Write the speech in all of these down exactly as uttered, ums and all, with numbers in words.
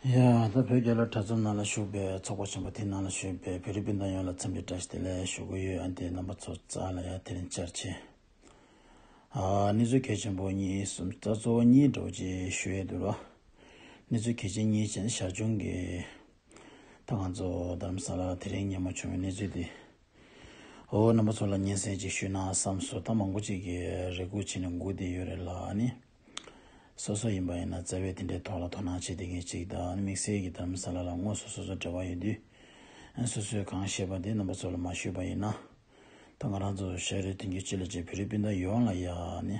ཡ། ད་བོད་རྒྱལ་ལོ་གྲྭ་ཚང་ནང་ལ་བཞུགས་པའི་ཚོགས་པ་ཆེན་པོ་དེ་ནང་ལ་བཞུགས་པའི་བོད་རིགས་སྤུན་ཟླ་ཡོངས་ལ་འཚམས་འདྲི་བཀྲ་ཤིས་བདེ་ལེགས་ཞུ་གི་ཡོད། ཨ་ནི་དེ་རྣམ་པ་ཚོ་རྩ་ལ་ཡ་དེ་རིང་བཅར་ཆེ། ཨ་གནས་ཚུལ་གལ་ཆེན་པོ་གཉིས་གསུམ། ད་གཙོ་བོ་གཉིས་འདྲ་བོ་ཅིག་ཞུ་ཡས་འདུག་ར། གནས་ཚུལ་གལ་ཆེན་གཉིས་ཅན་ཞར་བྱུང་གི། ད་ང་ཚོ་རྡ་རམ་ས་ལ་དེ་རིང་སྙན་མོ་བྱུང་བའི་གནས་ཚུལ་འདི། འོ་རྣམ་པ་ཚོ་ལ་སྙན་སེང་ཅིག་ཞུས་ན་བསམ་སོང་། ད་མང་པོ་ཅིག་གིས་རེ་སྒུག་བྱས་ནས་སྒུག་བསྡད་ཡོད་རེད་ལ། ཨ་ནི་སོ་སོ་ཡིན་པ་ཡིན་ན་རྩ་བའི་དེ་འདྲའི་ཐོག་ལ་དོ་སྣང་བྱེད་བསྡད་མཁན་ཅིག་དང་། ཨ་ནི་དམིགས་བསལ་གྱི་རྡ་རམ་ས་ལ་ལ་དངོས་སུ་སོ་སོ་འབྲེལ་བ་ཡོད་དུས། ཨ་ནི་སོ་སོས་གང་ཤེས་པ་དེ་རྣམ་པ་ཚོ་ལ་མ་ཞུས་པ་ཡིན་ན། ད་ང་རང་ཚོ་ཤ་རུས་དོན་གྱི་སྤྱི་ལ་བཅས་བོད་རིགས་སྤུན་ཟླ་ཡོངས་ལ་ཡ་ཨ་ནི།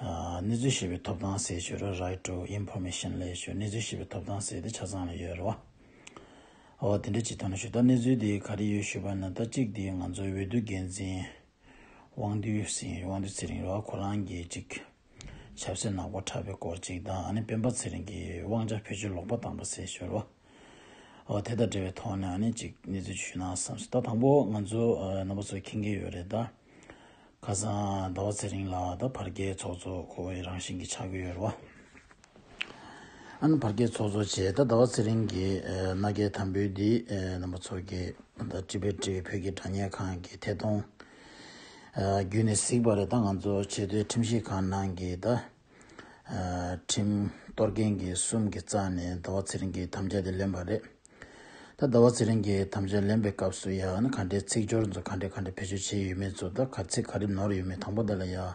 ཨ་གནས་ཚུལ་ཤེས་པའི་ཐོབ་ཐང་ཟེར་ཞུ་ར། Right to Information ལབ་ཞུ། གནས་ཚུལ་ཤེས་པའི་ཐོབ་ཐང་ཟེར་དེ་ཆ་ཚང་ལ་ཡོད་རེད་བ། འོ་དེ་འདྲ་ཅིག་ཐོག་ནས་ཞུ། ད་གནས་ཚུལ་དེ་ག་རེ་ཡོད་ཞུས་པ་ན། ད་གཅིག་དེ་ང་ཚོའི་འོས་བསྡུ་འགན་འཛིན་དབང་འདུས་ཟེར། དབང་འདུས་ཚེ་རིང་རེད་བ། ཁོ་རང་གིས་གཅིག་ཆབ་སྲིད་ནག་པོ་འཁྲབ་པའི་སྐོར་གཅིག་དང་། ཨ་ནི་སྤེན་པ་ཚེ་རིང་གིས་དབང་ཆ་བེད་སྤྱོད་ལོག་པ་བཏང་པ་ཟེར་ཞུ་ར། འོ་དེ་དང་འབྲེལ་བའི་ཐོག་ནས་ཨ་ནི་གཅིག་གནས་ཚུལ་ཞུས་ན་བསམ་སོང་། ད་དང་པོ་ང་ཚོ་ཨ་རྣམ་པ་ཚོས་མཁྱེན་གྱི་ཡོད་རེད་ད། ཁ་སང་ཟླ་བ་ཚེ་རིང་ལགས་ད་བར་བརྒལ་ཚོགས་གཙོ་ཁོ་བོའི་རང་བཞིན་གྱི་ཆགས་ཀྱི་ཡོད་རེད་བ། ཨ་ནི་བར་བརྒལ་ཚོགས་གཙོ་བྱས། ད་ཟླ་བ་ཚེ་རིང་གི་ཨ་མནའ་སྐྱེལ་དམ་འབུལ་འདི་ཨ་རྣམ་པ་ཚོ་གིས་ད་ཊི་བེཊ་བོད་ཀྱི་དྲ་བརྙན་ཁང་གི་ཐད་གཏོང་ཨ་བརྒྱུད་ནས་གཟིགས་པ་རེད། ད་ང་ཚོ་ཆེས་མཐོའི་ཁྲིམས་ཞིབ་ཁང་ནང་གི་ད་ཨ་ཁྲིམས་གཏོར་མཁན་གྱི་གསུམ་གྱི་རྩ་ནས་ཟླ་བ་ཚེ་རིང་གིས་དམ་བཅའ་དེ་ལེན་པ་རེད། ད་ཟླ་བ་ཚེ་རིང་གིས་དམ་བཅའ་ལེན་པའི་སྐབས་སུ་ཡང་ཨ་ནི་ག་འདྲའི་ཚིག་སྦྱོར་ཚོ་ག་འདྲ་ག་འདྲ་བེད་སྤྱོད་བྱས་ཡོད་མེད་ཚོ། ད་ག་ཚིག་ག་རེ་ནོར་ཡོད་མེད། དང་པོ་དེ་ལ་ཡང་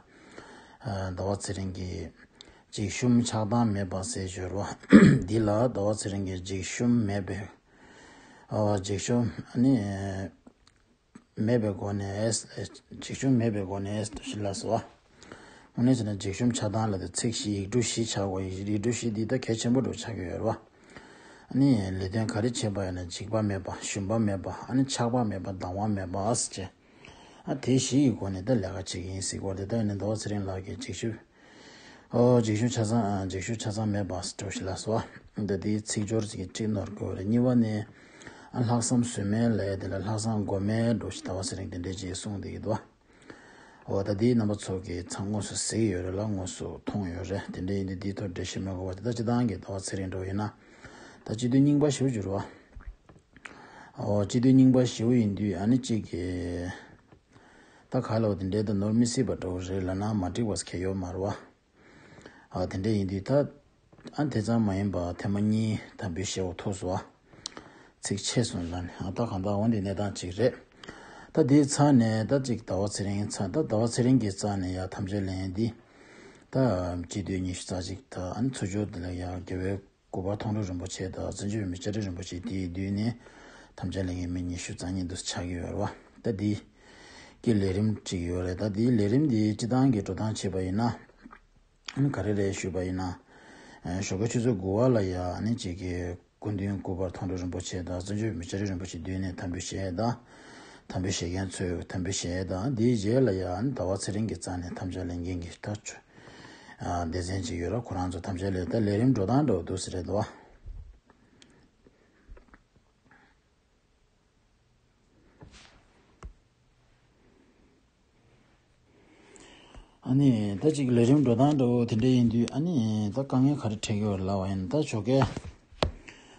ཟླ་བ་ཚེ་རིང་གིས་འཇིགས་ཞུམ་ཆགས་སྡང་མེད་པ་ཟེར་ཡོད་རེད་བ། འདི་ལ་ཟླ་བ་ཚེ་རིང་གིས་འཇིགས་ཞུམ་མེད་པའི། ཨ་འཇིགས་ཞུམ་ཨ་ནི་མེད་པའི་སྒོ་ནས། འཇིགས་ཞུམ་མེད་པའི་སྒོ་ནས་ཞེས་ལབ་སོང་བ། དངོས་གནས་བྱས་ན་འཇིགས་ཞུམ་ཆགས་སྡང་ལབ་དེ་ཚིག་བཞི། ཡིག་འབྲུ་བཞི་ཆགས་དགོས། ཡིག་འབྲུ་བཞི་འདི་ད་གལ་ཆེན་པོ་འདྲ་ཆགས་ཀྱི་ཡོད་རེད་བ། ཨ་ནི་ལས་དོན་ག་རེ་བྱེད་པ་ཡིན་ན་འཇིགས་པ་མེད་པ། ཞུམ་པ་མེད་པ། ཨ་ནི་ཆགས་པ་མེད་པ། སྡང་བ་མེད་པ་ཟེར་བྱས། ཨ་དེ་བཞི་ཡི་སྒོ་ནས་ད་ལས་ཀ་བྱེད་ཀྱི་ཡིན་ཟེར་གྱི་ཡོད་རེད། ད་ཡིན་ནའི་ཟླ་བ་ཚེ་རིང་ལགས་ཀྱིས་འཇིགས་ཞུམ། ཨོ་འཇིགས་ཞུམ་ཆ་ཚང་། ཨ་འཇིགས་ཞུམ་ཆ་ཚང་མེད་པ་འདྲ་བོ་ཞིག་ལབ་སོང་བ། ད་དེའི་ཚིག་སྦྱོར་ཅིག་གི་ཁྲིད་ནོར་དགོས་རེད། གཉིས་པ་ནི་ཨ་ལྷག་བསམ་ཟོལ་མེད་ལབ་ཡ་དེ་ལ་ལྷག་བསམ་དགོས་མེད་འདྲ་བོ་ཞིག་ཟླ་བ་ཚེ་རིང་དེ་འདྲས་ཅིག་གསུངས་བསྡད་ཀྱི་འདུག་བ། འོ་ད་དེའི་རྣམ་པ་ཚོ་གིས་ཚང་དངོས་སུ་གཟིགས་ཡོད་རེད་ལ། དངོས་སུ་མཐོང་ཡོད་རེད། དེ་འདྲས་ཡིན་དུས་དེའི་ཐོག་འགྲེལ་བཤད་མི་དགོས་པ་དེ། ད་སྤྱིར་བཏང་གི་ཟླ་བ་ཚེ་རིང་འདྲ་བོ་ཡིན་ན། ད་སྤྱི་འཐུས་རྙིང་པ་ཞེ་པོ་ཅིག་རེད་བ། འོ་སྤྱི་འཐུས་རྙིང་པ་ཞེ་པོ་ཡིན་དུས་ཨ་ནི་གཅིག་གིས་ད་ག་ལབ་དེ་འདྲའི་ད་ནོར་མི་སྲིད་པ་འདྲ་བོ་རེད་ལབ་ན་མ་འགྲིག་པ་གང་ཡང་ཡོད་མ་རེད་བ། ཨ་དེ་འདྲ་ཡིན་དུས་ད་ཨ་དེ་ཙམ་མ་ཡིན་པ་ཐེངས་མ་གཉིས་དམ་འབུལ་བཞེས་པ་ཐུག་སོང་བ། ཚིག་ཆད་སོང་ལབ་ནས། ཨ་ད་གང་ལྟར་འོ་འདི་གནས་སྟངས་གཅིག་རེད། ད་དེའི་རྩ་ནས་ད་གཅིག་ཟླ་བ་ཚེ་རིང་རྩ། ད་ཟླ་བ་ཚེ་རིང་གི་རྩ་ནས་ཡ་དམ་བཅའ་ལེན་འདི་ད་སྤྱི་འཐུས་ཉི་ཤུ་རྩ་གཅིག་ད་ཨ་ནི་ཚུར་ཕྱོགས་འདི་ལ་ཡ་རྒྱལ་བའི་སྐུ་པར་མཐོང་གྲོལ་རིན་པོ་ཆེ་དང་བཙན་བྱོལ་བོད་མིའི་བཅའ་ཁྲིམས་རིན་པོ་ཆེ་དེའི་མདུན་ནས་དམ་བཅའ་ལེན་མཁན་མི་ཉི་ཤུ་རྩ་གཉིས་འདུག་ཆགས་ཀྱི་ཡོད་རེད་བ། ད་འདི་གི་ལས་རིམ་ཅིག་ཡོད་རེད། ད་འདིའི་ལས་རིམ་འདི་སྤྱིར་བཏང་གི་འགྲོ་སྟངས་བྱས་པ་ཡིན་ན། ཨ་ནི་ག་རེ་རེད་ཞུས་པ་ཡིན་ན། ཨ་ཞོགས་ཀའི་ཆུ་ཚོད་དགུ་པ་ལ་ཡ་ཨ་ནི་གཅིག་གི་སྐུ་མདུན་སྐུ་པར་མཐོང་གྲོལ་རིན་པོ་ཆེ་དང་བཙན་བྱོལ་བོད་མིའི་བཅའ་ཁྲིམས་རིན་པོ་ཆེའི་མདུན་ནས་དམ་འབུལ་བཞེས་དང་། དམ་འབུལ་བཞེས་མཁན་ཚོས་དམ་འབུལ་བཞེས་དང་། དེའི་རྗེས་ལ་ཡང་ཟླ་བ་ཚེ་རིང་གི་རྩ་ནས་དམ་བཅའ་ལེན་མཁན་གྱི་ད་ཆོ་ཨ་སྡེ་ཚན་ཅིག་ཡོད་ར། ཁོ་རང་ཚོ་དམ་བཅའ་ལེན། ད་ལས་རིམ་འགྲོ་སྟངས་འདྲ་བོ་འདུག་ཟེར་རེད་དོ། ཨ་ནི་ད་ཅིག་ལས་རིམ་འགྲོ་སྟངས་འདྲ་བོ་དེ་འདྲ་ཡིན་དུས་ཨ་ནི་ད་དཀའ་ངལ་ག་རེ་འཕྲད་ཀྱི་ཡོད་རེད་ལབ་པ་ཡིན་ན། ད་ཞོགས་ཀས་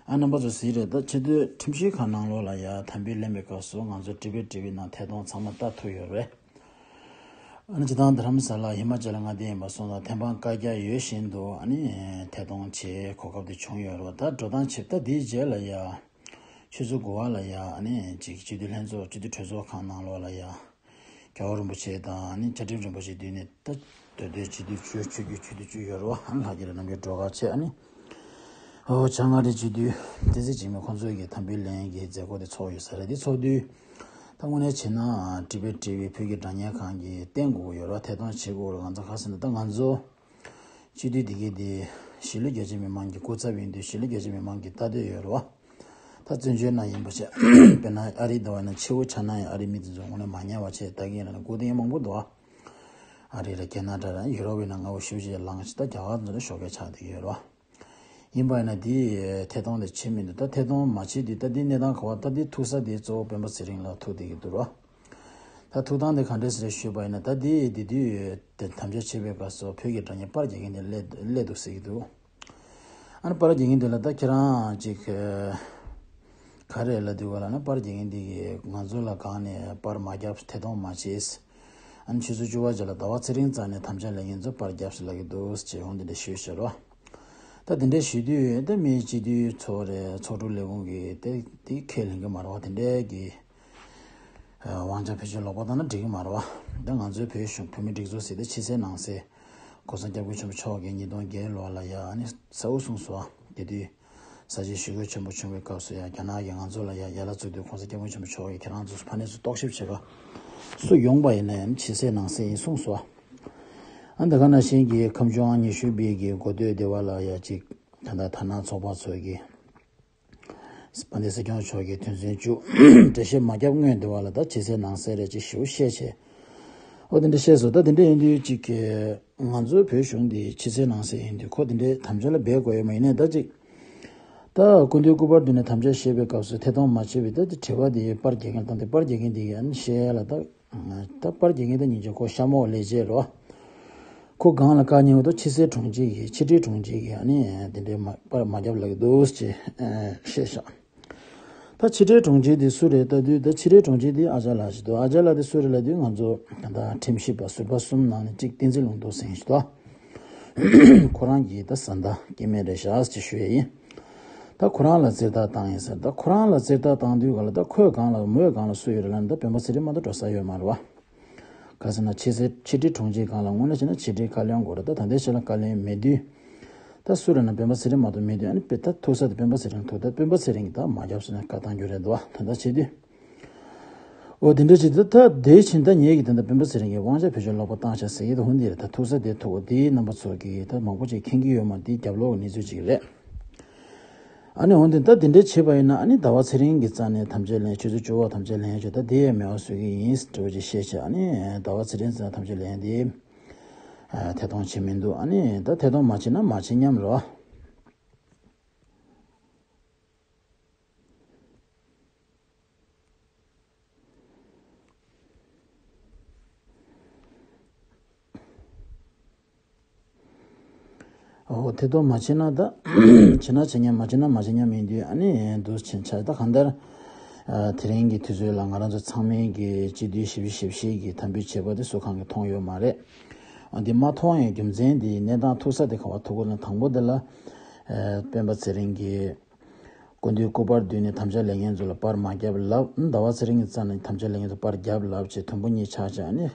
ཨ་རྣམ་པ་ཚོ་གཟིགས་རེད། ད་ཆེས་མཐོའི་ཁྲིམས་ཞིབ་ཁང་ནང་ལོགས་ལ་ཡ་དམ་འབུལ་ལེན་པའི་སྐབས་སུ་ང་ཚོ་ཊི་བེཊ་ཊི་ཝི་ནང་ཐད་གཏོང་ཚང་མ་ལྟ་ཐུབ་ཡོད་རེད། ཨ་ནི་སྤྱིར་བཏང་རྡ་རམ་ས་ལ་ཧི་མ་ཅལ་མངའ་སྡེ་ཡིན་པ་སོང་ཙང་ཐད་འཕང་བཀའ་རྒྱ་ཡོད་བཞིན་དུ་ཨ་ནི་ཐད་གཏོང་བྱེད་གོ་སྐབས་དེ་བྱུང་ཡོད་རེད་བ། ད་འགྲོ་སྟངས་བྱེད་ད་དེའི་རྗེས་ལ་ཡ་ཆུ་ཚོད་དགུ་པ་ལ་ཡ་ཨ་ནི་ཅིག་སྤྱི་འཐུས་ལྷན་ཚོགས་སྤྱི་འཐུས་གྲོས་ཚོགས་ཁང་ནང་ལོགས་ལ་ཡ། རྒྱལ་བ་རིན་པོ་ཆེ་དང་ཨ་ནི་བཅའ་ཁྲིམས་རིན་པོ་ཆེ་མདུན་ནས་ད་མདོ་སྟོད་སྤྱི་འཐུས་བཅུ། ཆོས་བརྒྱུད་སྤྱི་འཐུས་བཅུ་ཡོད་རེད་བ། ཨ་ནི་ལྷག་རྒྱལ་རྣམ་རྒྱལ་སྒྲོལ་དཀར་བཅས་ཨ་ནི་ཨོ་བྱང་མངའ་རིས་སྤྱི་འཐུས་བསྟན་འཛིན་འཇིགས་མེད་ཁོང་ཚོས་ཀྱི་དམ་འབུལ་ལེན་གྱི་མཛད་སྒོ་དེ་ཚོགས་ཡོད་ས་རེད། དེ་ཚོགས་དུས་ད་དངོས་གནས་བྱས་ན་ཊི་བེཊ་ཊི་ཝི་བོད་ཀྱི་དྲ་བརྙན་ཁང་གིས་བསྟན་དགོས་ཀྱི་ཡོད་རེད་བ། ཐད་གཏོང་བྱེད་དགོས་རེད། ང་ཚོ་ག་རེ་ཟེར་ན་ད་ང་ཚོ་སྤྱི་འཐུས་འདི་གའི་དེ་གཞིས་ལུས་རྒྱ་ཆེ་མི་མང་གི་སྐུ་ཚབ་ཡིན་དུས་གཞིས་ལུས་རྒྱ་ཆེ་མི་མང་གིས་ལྟ་འདོད་ཡོད་རེད་བ། ད་བཙན་བྱོལ་ནང་ཡིན་པ་བྱས་དཔེར་ན་ཨ་རི་འདྲ་བ་ཡིན་ན་ཕྱི་དབུགས་ཆགས་ན་ཡང་ཨ་རིའི་མི་དེ་ཚོ་དངོས་གནས་མ་ཉན་པ་བྱས་ལྟ་གི་ཡིན་ན་སྐུ་དེ་མང་པོ་འདུག་ཨ། ཨ་རི་ར་ཁེ་ན་ཌ་ར་ཡུ་རོབ་ཡིན་ན་ང་འོ་ཤུ་ཅིག་ལངས་ཤིག་ད་རྒྱ་གར་ཚོ་ནི་ཞོགས་ཀས་ཆགས་བསྡད་ཀྱི་ཡོད་རེད་བ། ཡིན་པ་ཡིན་ན་དེ་ཐད་གཏོང་དེ་བྱེད་མི་འདུག་ད་ཐད་གཏོང་མ་བྱེད་དུས་ད་དེ་གནས་སྟངས་ག་བ། ད་དེ་ཐུག་ས་དེ་གཙོ་བོ་སྤེན་པ་ཚེ་རིང་ལ་ཐུག་བསྡད་ཀྱི་འདུག་ར། ད་ཐུག་སྟངས་དེ་ག་འདྲས་ཟེར་ཞུས་པ་ཡིན་ན། ད་དེ་དེ་དུས་དེ་དམ་བཅའ་བྱེད་པའི་སྐབས་སུ་བོད་ཀྱི་དྲ་བརྙན་པར་རྒྱག་མཁན་དེ་སླེབས་སླེབས་འདུག་ཟེར་གྱི་འདུག་ཨ་ནི་པར་རྒྱག་མཁན་དེ་ལ་ད་ཁྱེད་རང་ཅིག་ག་རེ་ལབ་དུས་ག་ལ་ན། པར་རྒྱག་མཁན་དེ་གིས་ང་ཚོ་ལ་གང་ནས་པར་མ་བརྒྱབ། ཐད་གཏོང་མ་བྱས། ཨ་ནི་ཆུ་ཚོད་བཅུ་པ་རྗེས་ལ་ཟླ་བ་ཚེ་རིང་རྩ་ནས་དམ་བཅའ་ལེན་མཁན་ཚོ་པར་བརྒྱབ་ཟེར་ལབ་ཀྱི་འདུག་ཅེས་འོང་དེ་འདྲ་ཞུས་ཤག་རོ། ད་དེ་འདྲ་ཞུས་དུས་ད་མི་སྤྱི་འཐུས་ཚོ་རེད། ཚོགས་དྲུང་ལས་ཁུངས་ཀྱིས་དེ་དེ་ཁས་ལེན་གྱི་མ་རེད་བ། དེ་འདྲའི་གི་དབང་ཆ་བེད་སྤྱོད་ལོག་པ་བཏང་ན་འགྲིག་གི་མ་རེད་བ། ད་ང་ཚོའི་བོད་གཞུང་བོད་མི་སྒྲིག་འཛུགས་ཟེར་དེ་ཕྱི་གསལ་ནང་གསལ། གོང་ས་སྐྱབས་མགོན་ཆེན་པོ་མཆོག་གིས་ཉིས་སྟོང་བརྒྱད་ལོ་ལ་ཡ་ཨ་ནི་གསལ་པོ་གསུངས་སོང་བ། དེ་དུས་ས་ཆེན་ཞི་རྒོལ་ཆེན་པོ་བྱུང་བའི་སྐབས་སུ་ཡ་རྒྱ་ནག་གིས་ང་ཚོ་ལ་ཡ་ཡར་ལ་བཙུགས་དུས་གོང་ས་སྐྱབས་མགོན་ཆེན་པོ་མཆོག་གིས་ཁྱེད་རང་ཚོ་ཕ་ནས་ཚུར་རྟོག་ཞིབ་བྱེད་པ། སུ་ཡོང་པ་ཡིན་ན་ཡང་ཕྱི་གསལ་ནང་གསལ་ཡིན་གསུངས་སོང་བ། ཨ་འདི་ག་ནང་བཞིན་གྱི་ཁམས་ལྗོངས་ཉི་ཤུ་པའི་གི་འགོ་སྟོད་སྡེ་བ་ལ་ཡ་གཅིག་ད་ལྟ་དར་ནག་ཚོགས་པ་ཚོ་གི་དཔལ་ལྡན་སྲིད་སྐྱོང་མཆོག་གིས་དོན་ཚན་བཅུ་འགྲེལ་བཤད་མ་བརྒྱབ་སྔོན་དེ་བ་ལ་ད་ཕྱི་གསལ་ནང་གསལ་རེད་ཅེས་ཞུ་བཤད་བྱས། ཨོ་དེ་འདྲ་བཤད་སོང་། ད་དེ་འདྲ་ཡིན་དུས་ཅིག་གི་ང་ཚོའི་བོད་གཞུང་འདི་ཕྱི་གསལ་ནང་གསལ་ཡིན་དུས་ཁོ་དེ་འདྲའི་དམ་བཅའ་ལ་འབད་དགོས་ཡོད་མ་ཡིན་ནའི་ད་ཅིག་ད་སྐུ་མདུན་སྐུ་པར་མདུན་ནས་དམ་བཅའ་བཞེས་པའི་སྐབས་སུ་ཐད་གཏོང་མ་བྱས་པའི་ད་དེ་དྲི་བ་དེ་པར་རྒྱག་མཁན་དང་དེ་པར་རྒྱག་མཁན་དེ་ཡང་བཤད་ཡ་ལ་ད། ད་པར་རྒྱག་མཁན་དེ་ཉིན་བྱེད་ཁོ་ཤ་མོག་ལས་བྱེད་རོ། ཁོ་སྒང་ལ་བཀའ་ཉན་འོ་ད་ཕྱི་གསལ་དྲུང་ཆེ་གིས་ཕྱི་དྲིལ་དྲུང་ཆེ་གིས་ཨ་ནི་དེ་འདྲའི་མ་པར་མ་རྒྱབ་ལབ་ཀྱི་འདུག་ཅེས་བཤད་ཤག་ད་ཕྱི་དྲིལ་དྲུང་ཆེ་དེ་སུ་རེད་ལྟ་དུས། ད་ཕྱི་དྲིལ་དྲུང་ཆེ་དེ་ཨ་ཅག་ལགས་ཤིག་འདུག་ཨ་ཅག་ལགས་དེ་སུ་རེད་ལབ་དུས་ང་ཚོ་ད་ལྟ་ཁྲིམས་ཞིབ་པ་ཟུར་པ་གསུམ་ནང་ནས་གཅིག་བསྟན་འཛིན་ལུང་རྟོགས་ཟེར་མཁན་ཞིག་འདུག་ཁོ་རང་གིས་ད་བཟའ་ཟླ་སྐྱེ་དམན་རེད་ཤག་ཅེས་ཞུ་ཡས་ཡིན། ད་ཁོ་རང་ལ་རྩེད་ཐག་བཏང་ཡིན་ཟེར། ད་ཁོ་རང་ལ་རྩེད་ཐག་བཏང་དུས་ག་ལ་ད་ཁོའི་སྒང་ལ་མོའི་སྒང་ལ་སུ་ཡོད་རེད་ལབ་ན་ད་སྤེན་པ་ཚེ་རིང་མ་གཏོགས་འགྲོ་ས་ཡོད་མ་རེད་བ། ག་ཟེར་ན་ཕྱི་གསལ་ཕྱི་དྲིལ་དྲུང་ཆེའི་སྒང་ལ་དངོས་གནས་བྱས་ན་ཕྱི་དྲིལ་བཀའ་བློན་དགོས་རེད། ད་ད་ལྟའི་ཆ་ལ་བཀའ་བློན་མེད་དུས། ད་སུ་རེད་ན་སྤེན་པ་ཚེ་རིང་མ་གཏོགས་མེད་དུས་ཨ་ནི་དཔེ་ད་ཐུག་ས་དེ་སྤེན་པ་ཚེ་རིང་ཐུག་ད་སྤེན་པ་ཚེ་རིང་གིས་ད་མ་རྒྱབ་ཟེར་ནས་བཀའ་བཏང་རྒྱུ་རེད་འདུག་བ། ད་ལྟ་བྱེད་དུས། འོ་དེ་འདྲ་བྱེད་དུས་ད་དེའི་ཕྱིན་ད་ངེད་ཀྱིས་ད་ལྟ་སྤེན་པ་ཚེ་རིང་གི་དབང་ཆ་བེད་སྤྱོད་ལོག་པ་བཏང་བཞག་ཟེར་གྱི་འདུག་འོན་ཏེ་ད་ཐུག་ས་དེ་ཐུག་དེའི་རྣམ་པ་ཚོ་གིས་ད་མང་པོ་ཅིག་མཁྱེན་གྱི་ཡོད་མ་རེད། དེ་རྒྱབ་ལོགས་གནས་ཚུལ་ཅིག་རེད། ཨ་ནི་འོན་ཏེ་ད་དེ་འདྲ་བྱས་པ་ཡིན་ན་ཨ་ནི་ཟླ་བ་ཚེ་རིང་གི་རྩ་ནས་དམ་བཅའ་ལེན། ཆུ་ཚོད་བཅུ་པ་དམ་བཅའ་ལེན་ཡོད་ད་དེ་ཡས་མེད་པ་བཟོ་གི་ཡིན་འདྲ་བོ་ཅིག་བཤད་བྱས། ཨ་ནི་ཟླ་བ་ཚེ་རིང་རྩ་ནས་དམ་བཅའ་ལེན་དེ་ཐད་གཏོང་བྱེད་མི་འདུག་ཨ་ནི་ད་ཐད་གཏོང་མ་བྱེད་ན་མ་བྱེད་མཉམ་རོ། འོ་དེ་ཐོག་མ་བྱེད་ན་ད་བྱེད་ན་བྱེད་མཉམ་མ་བྱེད་ན་མ་བྱེད་མཉམ་ཡིན་དུས་ཨ་ནི་འདུག་ཕྱིན་ཆད་ད་གང་ལྟར་དེ་རིང་གི་དུས་ཚོད་ལ་ང་རང་ཚོ་ཚང་མས་ཀྱི་སྤྱི་འཐུས་ཞེ་པོ་ཞེ་པོ་ཞིག་གིས་དམ་འབུལ་བྱས་པ་དེ་སུ་གང་གིས་མཐོང་ཡོད་མ་རེད། འདི་མ་མཐོང་ཡའི་རྒྱུ་མཚན་དེ་གནས་སྟངས་ཐུག་ས་དེ་ག་བ་ཐུག་གོ་ན་དང་པོ་དེ་ལ་སྤེན་པ་ཚེ་རིང་གིས། སྐུ་མདུན་སྐུ་པར་བསྡུས་ནས་དམ་བཅའ་ལེན་མཁན་ཚོ་ལ་པར་མ་བརྒྱབ་ལབ། ཟླ་བ་ཚེ་རིང་གི་རྩ་ནས་དམ་བཅའ་ལེན་མཁན་ཚོ་པར་བརྒྱབ་ལབ་བྱས་དུམ་བུ་གཉིས་ཆགས་བྱས་ཨ་ནི།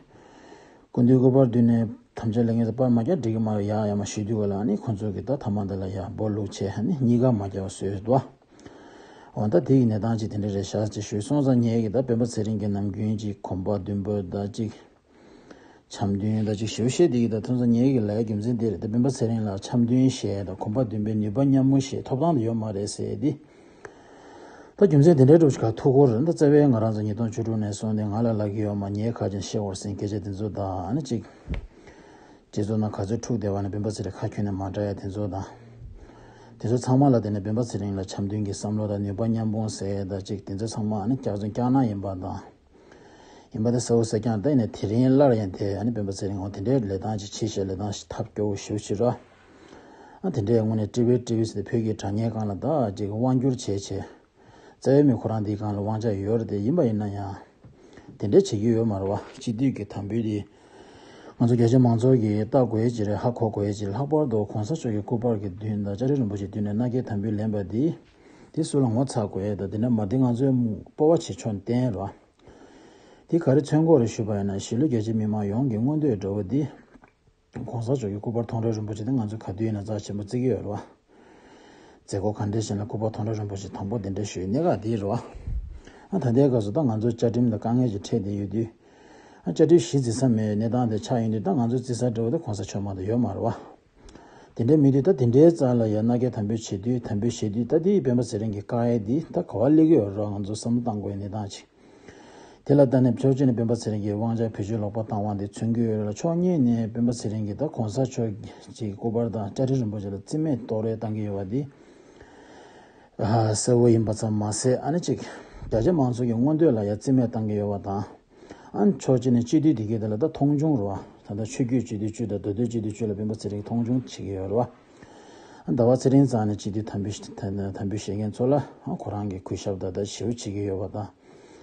སྐུ་མདུན་སྐུ་པར་བསྡུས་ནས་དམ་བཅའ་ལེན་མཁན་ཚོ་པར་མ་བརྒྱབ་འགྲིག་གི་མ་རེད་ཡ་ཡ་མ་ཞུས་དུས་ག་ལ་ཨ་ནི་ཁོང་ཚོ་གིས་ད་ཐ་མག་འདི་ལ་ཡ་སྦོ་ལུག་བྱས་ཨ་ནི་གཉིས་ཀ་མ་བརྒྱབ་པ་བཟོས་འདུག་འོ་ད་དེ་གི་གནས་སྟངས་ཅིག་དེ་འདྲ་རེད་ཤག་ཅེས་ཞུས་སོང་ཙང་ངས་གི་ད་སྤེན་པ་ཚེ་རིང་གི་ནམ་རྒྱུན་ཅིག་གོམ་པ་མདུན་སྤོས་ད་ཅིག་འཆམ་མཐུན་ད་ཅིག་ཞེ་པོ་བཤད་བསྡད་ཀྱི་འདུག་ཐོན་ས་ངེད་ཀྱི་ལས་རྒྱུ་མཚན་དེ་རེད། ད་སྤེན་པ་ཚེ་རིང་ལ་འཆམ་མཐུན་བཤད་དང་གོམ་པ་མདུན་སྤོས་ནུས་པ་མཉམ་སྤུངས་བཤད་ཐོབ་ཐང་དུ་ཡོད་མ་རེད་ཟེར་ཏེ། ད་རྒྱུ་མཚན་དེ་འདྲའི་འགྲོ་ཞིག་ག་ཐུག་གོ་རེད། ད་རྩ་བའི་ང་རང་ཚོ་ཉིས་སྟོང་བཅུ་དྲུག་ནས་བཟུང་སྟེ་ང་ལ་ལབ་ཀྱི་ཡོད་མ་ཉེས་ཁ་ཅན་བཤད་འོར་ཟིན་སྐད་ཆ་དེ་ཚོ་དང་ཨ་ནི་ཅིག་སྤྱི་ཚོགས་ནང་ག་ཚོད་འཁྲུག་བསྡད་པ་ནས་སྤེན་པ་ཚེ་རིང་ཁ་ཁྱོན་ནས་མ་བྲལ་ཡ་དེ་ཚོ་དང་། དེ་ཚོ་ཚང་མ་ལ་བརྟེན་ནས་སྤེན་པ་ཚེ་རིང་ལ་འཆམ་མཐུན་གྱི་བསམ་བློ་དང་ནུས་པ་མཉམ་སྤུངས་ཟེར་ད་ཅིག་དེ་ཚོ་ཚང་མ་ཨ་ནི་སྐྱག་རྫུན་སྐྱག་ནག་ཡིན་པ་དང་། ཡིན་པ་དེ་གསལ་པོ་གསལ་རྐྱང་རེད། ད་ཡིན་ནའི་དེ་རིང་སླར་ཡང་དེ་ཨ་ནི་སྤེན་པ་ཚེ་རིང་འོ་དེ་འདྲའི་ལས་སྟངས་ཅིག་བྱེད་བཞག་ལས་སྟངས་ཤིག་ཐབས་སྐྱོ་བོ་ཞེ་པོ་ཅིག་རེད། ཨ་དེ་འདྲའི་དངོས་གནས་ཀྲི་བི་ཀྲི་བི་ཟེར་ཏེ་བོད་ཀྱི་དྲ་བརྙན་སྒང་ལ་ད་ཅིག་དབང་བསྒྱུར་བྱས་བྱས། རྩ་བའི་མི་ཁོ་རང་འདིའི་སྒང་ལ་དབང་ཆ་ཡོད་རེད་དེ་ཡིན་པ་ཡིན་ན་ཡང་། དེ་འདྲའི་བྱེད་ཀྱི་ཡོད་མ་རེད་བ། སྤྱི་འཐུས་ཀྱི་དམ་འབུལ་དེ། ང་ཚོ་རྒྱ་ཆེ་མང་ཚོགས་ཀྱིས་ལྟ་དགོས་ཀྱི་རེད། ཧ་གོ་དགོས་ཀྱི་རེད། ལྷག་པར་དུ་གོང་ས་མཆོག་གི་སྐུ་པར་གྱི་མདུན་དང་བཅའ་ཁྲིམས་རིན་པོ་ཆེའི་མདུན་ནས་མནའ་སྐྱེལ་དམ་འབུལ་ལེན་པ་འདི། དེ་སུ་ལ་ངོ་ཚ་དགོས་ཡས་དང་དེ་འདྲ་མ་དེ་ང་ཚོའི་སྤོབས་པ་བྱེད་ཕྱོགས་བསྟན་རོགས། དེ་ག་རེ་མཚོན་གྱི་ཡོད་རེད་ཞུས་པ་ཡིན་ན་གཞིས་ལུས་རྒྱ་ཆེ་མི་མང་ཡོངས་ཀྱི་མངོན་འདོད་འདྲ་བོ་འདི། གོང་ས་མཆོག་གི་སྐུ་པར་མཐོང་གྲོལ་རིན་པོ་ཆེ་དེ་ང་ཚོས་ག་དུས་ཡིན་ན་རྩ་ཆེན་པོ་བརྩི་གི་ཡོད་རེད་བ། མཛད་སྒོ་ག་འདྲས་ཞིག་ལ་སྐུ་པར་མཐོང་གྲོལ་རིན་པོ་ཆེ་དང་པོ་དེ་འདྲས་ཞུས་གནད་འགག་འདི་རེད་བ། ཨ་ད་ལྟའི་སྐབས་སུ་ད་ང་ཚོ་བཅའ་ཁྲིམས་ལ་དཀའ་ངལ་ཅིག་འཕྲད་བསྡད་ཡོད་དུས། ཨ་བཅའ་ཁྲིམས་གཞི་འཛིན་ས་མེད་གནས་སྟངས་དེ་ཆགས་ཡོང་དུས་ད་ང་ཚོ་བརྩི་ས་འདྲ་བོ་དེ་གོང་ས་མཆོག་མ་གཏོགས་ཡོད་མ་རེད་བ། དེ་འདྲའི་མི་དུས་ད་དེ་འདྲའི་རྩ་ལ་ཡ་མནའ་སྐྱེལ་དམ་འབུལ་བྱེད་དུས་དམ་འབུལ་བྱེད་དུས་ད་དེའི་སྤེན་པ་ཚེ་རིང་གི་བཀག་ཡས་འདི་ད་ག་བ་སླེབས་ཀྱི་ཡོད་རེད་བ། ང་ཚོ་བསམ་བློ་བཏང་དགོས་ཡ་གནས་སྟངས་ཅིག་དེ་ལ་ལྟ་ནས་ཕྱོགས་གཅིག་ནས་སྤེན་པ་ཚེ་རིང་གིས་དབང་ཆ་བེད་སྤྱོད་ལོག་པ་བཏང་བ་འདི་མཚོན་གྱི་ཡོད་རེད་ལ་ཕྱོགས་གཉིས་ནས་སྤེན་པ་ཚེ་རིང་གིས་ད་གོང་ས་མཆོག་གི་སྐུ་པར་དང་བཅའ་ཁྲིམས་རིན་པོ་ཆེ་ལ་རྩིས་མེད་གཏོར་རེས་བཏང་གི་ཡོད་པ་འདི་གསལ་བོ་ཡིན་པ་ཙམ་མ་ཟད་ཨ་ནི་གཅིག་རྒྱ་ཆེ་མང་ཚོགས་ཀྱི་མངོན་འདོད་ལ་ཡང་རྩིས་མེད་བཏང་གི་ཡོད་པ་དང་། ཨ་ནི་ཕྱོགས་གཅིག་ནས་སྤྱི་འཐུས་དེ་གའི་དེ་ལ་ད་མཐོང་ཆུང་རེད་བ། ད་ལྟ་ཆོས་བརྒྱུད་སྤྱི་འཐུས་བཅུ་དང་མདོ་སྟོད་སྤྱི་འཐུས་བཅུ་ལ་སྤེན་པ་ཚེ་རིང་གིས་མཐོང་ཆུང་བྱེད་ཀྱི་ཡོད་རེད་བ། ཟླ་བ་ཚེ་རིང་རྩ་ནས་སྤྱི་འཐུས་དམ་འབུལ་དམ་འབུལ་བཞེས་མཁན་ཚོ་ལ་ཁོ་རང་གི་གུས་ཞབས་དང་ད་ཞེ་པོ་བྱེད་ཀྱི་ཡོད་པ་དང་།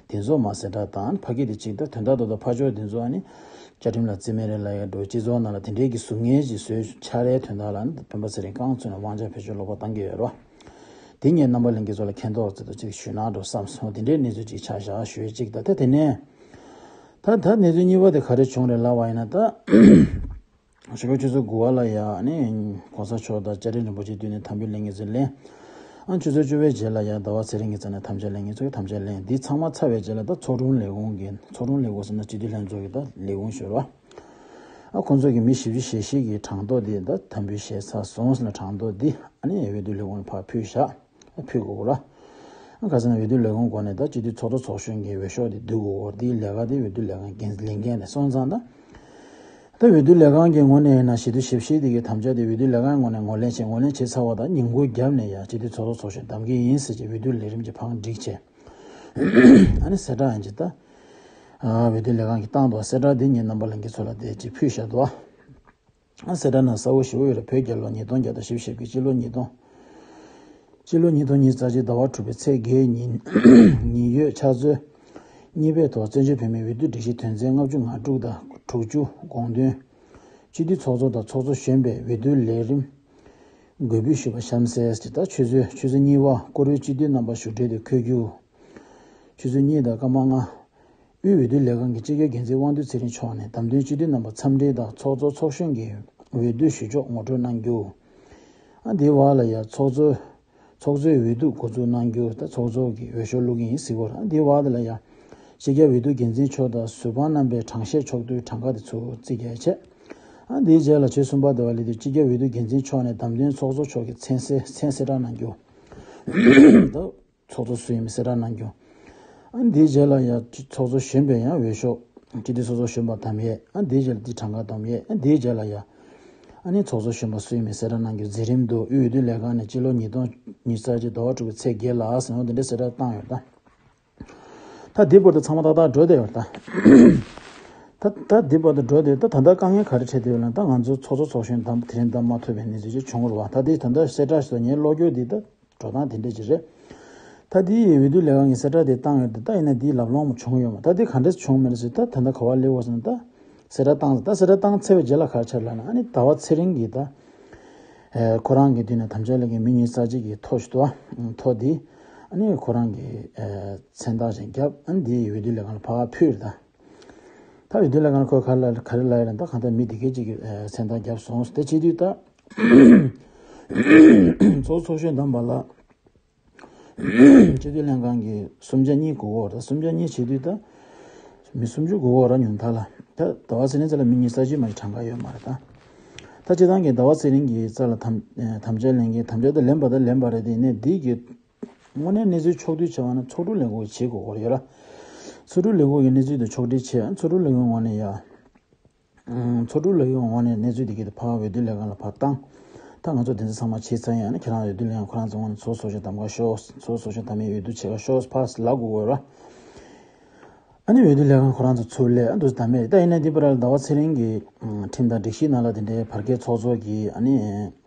དེ་ཚོ་མ་གསལ་བསྒྲགས་དང་ཕ་གི་དེ་གཅིག་ད་དོན་དག་ཏུ་ད་ཕ་ཕྱོགས་དེ་ཚོ་ཨ་ནི་བཅའ་ཁྲིམས་ལ་བརྩི་མེད་རེད་ལབ་ཡ་འགྲོ། སྤྱི་ཚོགས་ནང་ལ་དེ་འདྲའི་གི་ཟུར་ངན་ཅིག་བཟོས་ཆགས་རའི་དོན་དག་ལ་ཨ་ནི་སྤེན་པ་ཚེ་རིང་རྐང་བཙུགས་ནས་དབང་ཆ་བེད་སྤྱོད་ལོག་པ་བཏང་གི་ཡོད་རེད་བ། དེ་ངས་རྣམ་པ་ལྷན་རྒྱས་ཚོ་ལ་མཁྱེན་རྟོགས་ཚོད་དུ་ཅིག་ཞུས་ན་འགྲོ་བསམ་སོང་། དེ་འདྲའི་གནས་ཚུལ་ཅིག་ཆ་བཞག་ཞུ་ཡས་གཅིག་ད་ད་དེ་ནས་ད་ད་གནས་ཚུལ་གཉིས་པ་དེ་ག་རེ་བྱུང་རེད་ལབ་པ་ཡིན་ན་ད། ཞོགས་པ་ཆུ་ཚོད་དགུ་པ་ལ་ཡ་ཨ་ནི་གོང་ས་མཆོག་དང་སྐྱབས་མགོན་རིན་པོ་ཆེ་མདུན་ནས་དམ་འབུལ་ལེན་མཁན་ཚོས་ལེན། ཨ་ཆུ་ཚོད་བཅུ་པའི་རྗེས་ལ་ཡ་ཟླ་བ་ཚེ་རིང་གི་རྩ་ནས་དམ་བཅའ་ལེན་མཁན་ཚོས་དམ་བཅའ་ལེན། འདི་ཚང་མ་ཚར་བའི་རྗེས་ལ་ད་ཚོགས་དྲུང་ལས་ཁུངས་ཀྱི་ཚོགས་དྲུང་ལས་ཁུངས་ཟེར་ན་སྤྱི་འཐུས་ལྷན་ཚོགས་ཀྱི་ད་ལས་ཁུངས་ཞུ་རོགས། ཨ་ཁོང་ཚོ་གི་མི་བཞི་བཅུ་ཞེ་བཞི་གི་གྲངས་ཐོ་འདི་ད་དམ་འབུལ་བཞེས་ཚར་སོང་ཟེར་ན་གྲངས་ཐོ་འདི་ཨ་ནི་འོས་བསྡུ་ལས་ཁུངས་ལ་ཕར་ཕུལ་བཞག་ཕུལ་དགོས་ར། ཁ་སང་ནས་འོས་བསྡུ་ལས་ཁུངས་སྒོ་ནས་ད་སྤྱི་འཐུས་ཚོགས་གཙོ་ཚོགས་གཞོན་གྱི་འོས་ཤོག་དེ་བསྡུ་དགོས་འོ་དེའི་ལས་ཀ་དེ་འོས་བསྡུ་ལས་ཁང་འགན་ལེན་མཁན་ནས་སོང་ཙང་ད། ད་འོས་བསྡུ་ལས་ཁང་གི་ངོས་ནས་ཡིན་ན་ཞི་དུལ་ཞིབ་བཤེར་དེ་གའི་དམ་བཅའ་དེ་འོས་བསྡུ་ལས་ཁང་ངོས་ནས་ངོས་ལེན་བྱས་ངོས་ལེན་བྱས་ཚར་བ་དང་ཉིན་གུང་རྒྱབ་ནས་ཡ་སྤྱི་འཐུས་ཚོགས་གཙོ་ཚོགས་གཞོན་གདམ་གི་ཡིན་ཟེར་གྱི་འོས་བསྡུ་ལས་རིམ་གྱི་བང་བསྒྲིགས་བྱས། ཨ་ནི་གསལ་བསྒྲགས་ཡིན་གྱི་ད། འོས་བསྡུ་ལས་ཁང་གིས་བཏང་འདུག་གསལ་བསྒྲགས་འདི་ངས་རྣམ་པ་ལྷན་རྒྱས་ཚོ་ལ་དེ་ཅིག་ཕུལ་བཞག་འདུག་གསལ་བསྒྲགས་ནང་གསལ་བོ་ཞེ་པོ་ཡོད་རེད། བོད་རྒྱལ་ལོ་ཉིས་སྟོང་བརྒྱ་དང་བཞི་བཅུ་ཞེ་དགུ་སྤྱི་ལོ་ཉིས་སྟོང་། སྤྱི་ལོ་ཉིས་སྟོང་ཉི་ཤུ་རྩ་གཅིག་ཟླ་བ་དྲུག་པའི་ཚེས་བརྒྱད་ཉིན། ཉིན་ཡོད་ཕྱག་འཚལ་གཉིས་པའི་ཐོག་བཙན་བྱོལ་བོད་མིའི་འོས་བསྡུ་སྒྲིག་གཞི་དོན་ཚན་ལྔ་བཅུ་ང་དྲུག་དང་དྲུག་ཅུ་དགོངས་དོན། སྤྱི་འཐུས་ཚོགས་གཙོ་དང་ཚོགས་གཙོ་གཞོན་པའི་འོས་བསྡུ་ལས་རིམ་འགོད་འབུལ་ཞུས་པ་གཤམ་གསལ་གྱི་ད་ཆུ་ཚོད་ཆུ་ཚོད་གཉིས་པ་སྐོར་རུའི་སྤྱི་འཐུས་རྣམ་པ་བཞུགས་གྲལ་དུ་འཁོད་རྒྱུ། ཆུ་ཚོད་གཉིས་དང་སྐར་མ་ལྔ། དབུས་འོས་བསྡུ་ལས་ཁང་གི་སྤྱི་ཁྱབ་འགན་འཛིན་དབང་འདུས་ཚེ་རིང་མཆོག་ནས་བདམས་ཐོན་སྤྱི་འཐུས་རྣམ་པ་འཚམས་འདྲི་དང་ཚོགས་གཙོ་ཚོགས་གཞོན་གྱི་འོས་བསྡུ་ཞུ་ཕྱོགས་ངོ་སྤྲོད་གནང་རྒྱུ། ཨ་འདིའི་བར་ལ་ཡང་ཚོགས་གཙོ་ཚོགས་གཙོའི་འོས་བསྡུ་འགོ་འཛུགས་གནང་རྒྱུ་དང་ཚོགས་གཙོ་གི་འོས་ཤོག་བླུག་གི་ཡིན་ཟེར་བ་རེད། ཨ་འདིའི་བར་དེ་ལ་ཡང་སྤྱི་ཁྱབ་འོས་བསྡུ་འགན་འཛིན་མཆོག་དང་ཟུར་དཔང་རྣམ་པས་གྲངས་བཤེར་ཕྱོགས་བསྡུའི་གྲངས་ཀ་དེ་ཚུར་རྩིས་རྒྱག་བྱས། ཨ་འདིའི་རྗེས་ལ་ཆེས་གསུམ་པ་དེ་བ་ལས་དུ་སྤྱི་ཁྱབ་འོས་བསྡུ་འགན་འཛིན་མཆོག་ནས་བདམས་ཐོན་ཚོགས་གཙོ་མཆོག་གི་མཚན་གསལ་མཚན་གསལ་བསྒྲགས་གནང་རྒྱུ། ད། ཚོགས་གཙོ་སུ་ཡིན་མིན་གསལ་བསྒྲགས་གནང་རྒྱུ། ཨ་འདིའི་རྗེས་ལ་ཡང་ཚོགས་གཙོ་གཞོན་པས་ཡང་འོས་ཤོག་སྤྱི་འཐུས་ཚོགས་གཙོ་གཞོན་པ་བདམས་ཡས། ཨ་འདིའི་རྗེས་ལ་འདི་གྲངས་ཀ་བསྡོམས་ཡས། ཨ་འདིའི་རྗེས་ལ་ཡང་། ཨ་ནི་ཚོགས་གཙོ་གཞོན་པ་སུ་ཡིན་མིན་གསལ་བསྒྲགས་གནང་རྒྱུ་མཛད་རིམ་དུ་དབུས་འོས་བསྡུ་ལས་ཁང་ནས་སྤྱི་ལོ་ཉིས་སྟོང་ཉི་ཤུ་རྩ་གཅིག་ཟླ་བ་དྲུག་པའི་ཚེས་བརྒྱད་ལ་ཟེར་བ་འདི་འདྲ་གསལ་བསྒྲགས་བཏང་ཡོད་ད། ད་འདི་བར་དུ་ཚང་མ་ཏག་ཏག་འགྲོ་བསྡད་ཡོད་ད། ད་ད་འདི་བར་དུ་འགྲོ་བསྡད་ད་ད་ལྟ་དཀའ་ངལ་ག་རེ་འཕྲད་བསྡད་ཡོད་ལབ་ན་ད་ང་ཚོ་ཚོགས་གཙོ་ཚོགས་གཞོན་བདམས་དེ་རིང་བདམས་མ་ཐུབ་པའི་གནས་ཚུལ་ཅིག་བྱུང་ཡོད་རེད་བ། ད་འདི་ད་ལྟ་གསལ་བསྒྲགས་ཞིག་དང་ངའི་ཀློག་སྐྱོར་འདི་ད། འགྲོ་སྟངས་དེ་འདྲ་ཅིག་རེད། ད་དེ་ཡི་འོས་བསྡུ་ལས་ཁང་གིས་གསལ་བསྒྲགས་དེ་བཏང་ཡོད་དེ་ད་ཡིན་ན་དེའི་ལབ་ལོང་མ་བྱུང་ཡོད་མ། ད་དེ་ག་འདྲས་བྱུང་མེད་ཟེར་ད་ད་ལྟ་ག་བ་སླེབས་ཡོད་ཟེར་ན་ད་གསལ་བསྒྲགས་བཏང་ད་གསལ་བསྒྲགས་བཏང་ཚར་བའི་རྗེས་ལ་ག་རེ་ཆགས་ལབ་ན་ཨ་ནི་ཟླ་བ་ཚེ་རིང་གིས་ད་ཁོ་རང་གི་མདུན་ནས་དམ་བཅའ་ལེན་མཁན་མི་ཉི་ཤུ་རྩ་གཅིག་གི་ཐོ་ཞིག་འདུག་ཨ། ཐོ་དེ་ཨ་ནི་ཁོ་རང་གི་མཚན་རྟགས་ཅིག་བརྒྱབ་ཨ་ནི་དེ་ཡི་འོས་བསྡུ་ལས་ཁང་ལ་ཕར་ཕུལ་ད། ད་འོས་བསྡུ་ལས་ཁང་ལ་ཁོས་ག་རེ་ལབ་ག་རེ་ལབ་ཡོད་ན་ད་གང་ལྟར་མི་དེ་གས་ཅིག་གི་མཚན་རྟགས་བརྒྱབ་སོང་དེ་བྱེད་དུས་ད། ཚོགས་ཚོགས་གཞོན་བདམས་པ་ལ། སྤྱི་འཐུས་ལྷན་ཁང་གིས་སུམ་ཆ་གཉིས་དགོས་ཀྱི་ཡོད་རེད། སུམ་ཆ་གཉིས་བྱེད་དུས་ད། མི་སུམ་ཅུ་དགོས་ཀྱི་ཡོད་རེད་ཉུང་མཐའ་ལ། ད་ཟླ་བ་ཚེ་རིང་རྩ་ལ་མི་ཉི་ཤུ་རྩ་གཅིག་མ་གཏོགས་གྲངས་ཀ་ཡོད་མ་རེད་ད། ད་སྤྱིར་བཏང་གི་ཟླ་བ་ཚེ་རིང་གི་རྩ་ལ་དམ་དམ་བཅའ་ལེན་མཁན་དམ་བཅའ་ད་ལེན་པ་ད་ལེན་པ་རེད་དེ་ཡིན་ནའི་འདི་གི་དངོས་གནས་གནས་ཚུལ་ཕྱོགས་བསྡུས་བྱས་པ་ན་ཚོགས་དྲུང་ལས་ཁུངས་བྱེད་དགོས་ཀྱི་ཡོད་རེད། ཚོགས་དྲུང་ལས་ཁུངས་ཀྱི་གནས་ཚུལ་དང་ཕྱོགས་སྒྲིག་བྱས་ཚོགས་དྲུང་ལས་ཁུངས་ངོས་ནས་ཡ། ཚོགས་དྲུང་ལས་ཁུངས་ངོས་ནས་གནས་ཚུལ་དེ་གའི་ཕར་འོས་བསྡུ་ལས་ཁང་ལ་ཕར་བཏང་། ད་ང་ཚོ་དེ་ཚོ་ཚང་མ་བྱས་ཚར་ཡིན། ཨ་ནི་ཁྱེད་རང་འོས་བསྡུ་ལས་ཁང་ཁོ་རང་ཚོ་ངོས་ནས་ཚོགས་གཙོ་གཞོན་བདམས་ག་ཤོག་ཚོགས་གཙོ་གཞོན་བདམས་ཡས་འོས་བསྡུ་བྱེད་ག་ཤོག་ཕར་ལབ་དགོས་ཀྱི་ཡོད་རེད། ཨ་ནི་འོས་བསྡུ་ལས་ཁང་ཁོ་རང་ཚོ་ཚུར་སླེབས་ཨ་འདུག་བདམས་ཡས་ད་ཡིན་ན་འདི་པར་ཟླ་བ་ཚེ་རིང་གི་ཁྲིམས་དང་སྒྲིག་གཞི་ནང་ལ་དེ་འདྲའི་བར་བརྒལ་ཚོགས་གཙོ་གིས་ཨ་ནི་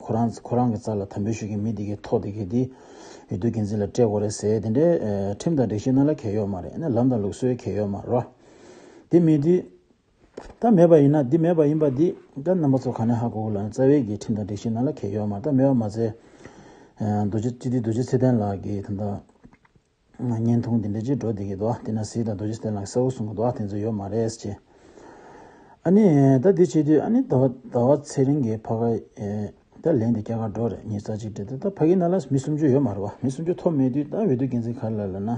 ཁོ་རང་ཁོ་རང་གི་རྩ་ལ་དམ་འབུལ་ཞུ་མཁན་མི་དེ་གའི་ཐོ་དེ་གའི་དེ་འོས་བསྡུ་འགན་འཛིན་ལ་སྤྲད་དགོས་རེད་ཟེར་དེ་འདྲའི་ཁྲིམས་དང་སྒྲིག་གཞི་ནང་ལ་གལ་ཡོད་མ་རེད། ཨ་ནི་ལམ་དང་ལུགས་སྲོལ་གལ་ཡོད་མ་རེད། དེ་མེད་དུས། ད་མེད་པ་ཡིན་ན་འདི་མེད་པ་ཡིན་པ་འདི་ད་རྣམ་པ་ཚོ་ག་ནས་ཧ་གོ་གི་ལབ་ན་རྩ་བའི་གི་ཁྲིམས་དང་སྒྲིག་གཞི་ནང་ལ་གལ་ཡོད་མ་རེད། ད་མེད་པ་མ་ཚད། རྡོ་རྗེ་སྤྱི་འཐུས་རྡོ་རྗེ་ཚེ་བརྟན་ལགས་ཀྱིས་ད་ལྟ་བརྙན་ཐུང་འདི་འདྲ་ཅིག་འགྲོ་བསྡད་ཀྱི་འདུག་དེ་ན་གཟིགས་དང་རྡོ་རྗེ་ཚེ་བརྟན་ལགས་གསལ་བོ་གསུང་གི་འདུག་དེ་ཚོ་ཡོད་མ་རེད་ཅེས། ཨ་ནི་ད་འདི་བྱེད་དུས་ཨ་ནི་ཟླ་བ་ཟླ་བ་ཚེ་རིང་གི་ཕ་ག་ད་ལན་དེ་རྒྱ་གར་འགྲོ་རེད། ཉི་ཤུ་རྩ་གཅིག་སྤྲད་དེ་ད་ཕ་གི་ནང་ལ་མི་སུམ་ཅུ་ཡོད་མ་རེད་བ། མི་སུམ་ཅུ་ཐོབ་མེད་དུས་ད་འོས་བསྡུ་འགན་འཛིན་ག་རེ་ལབ་ལབ་ན།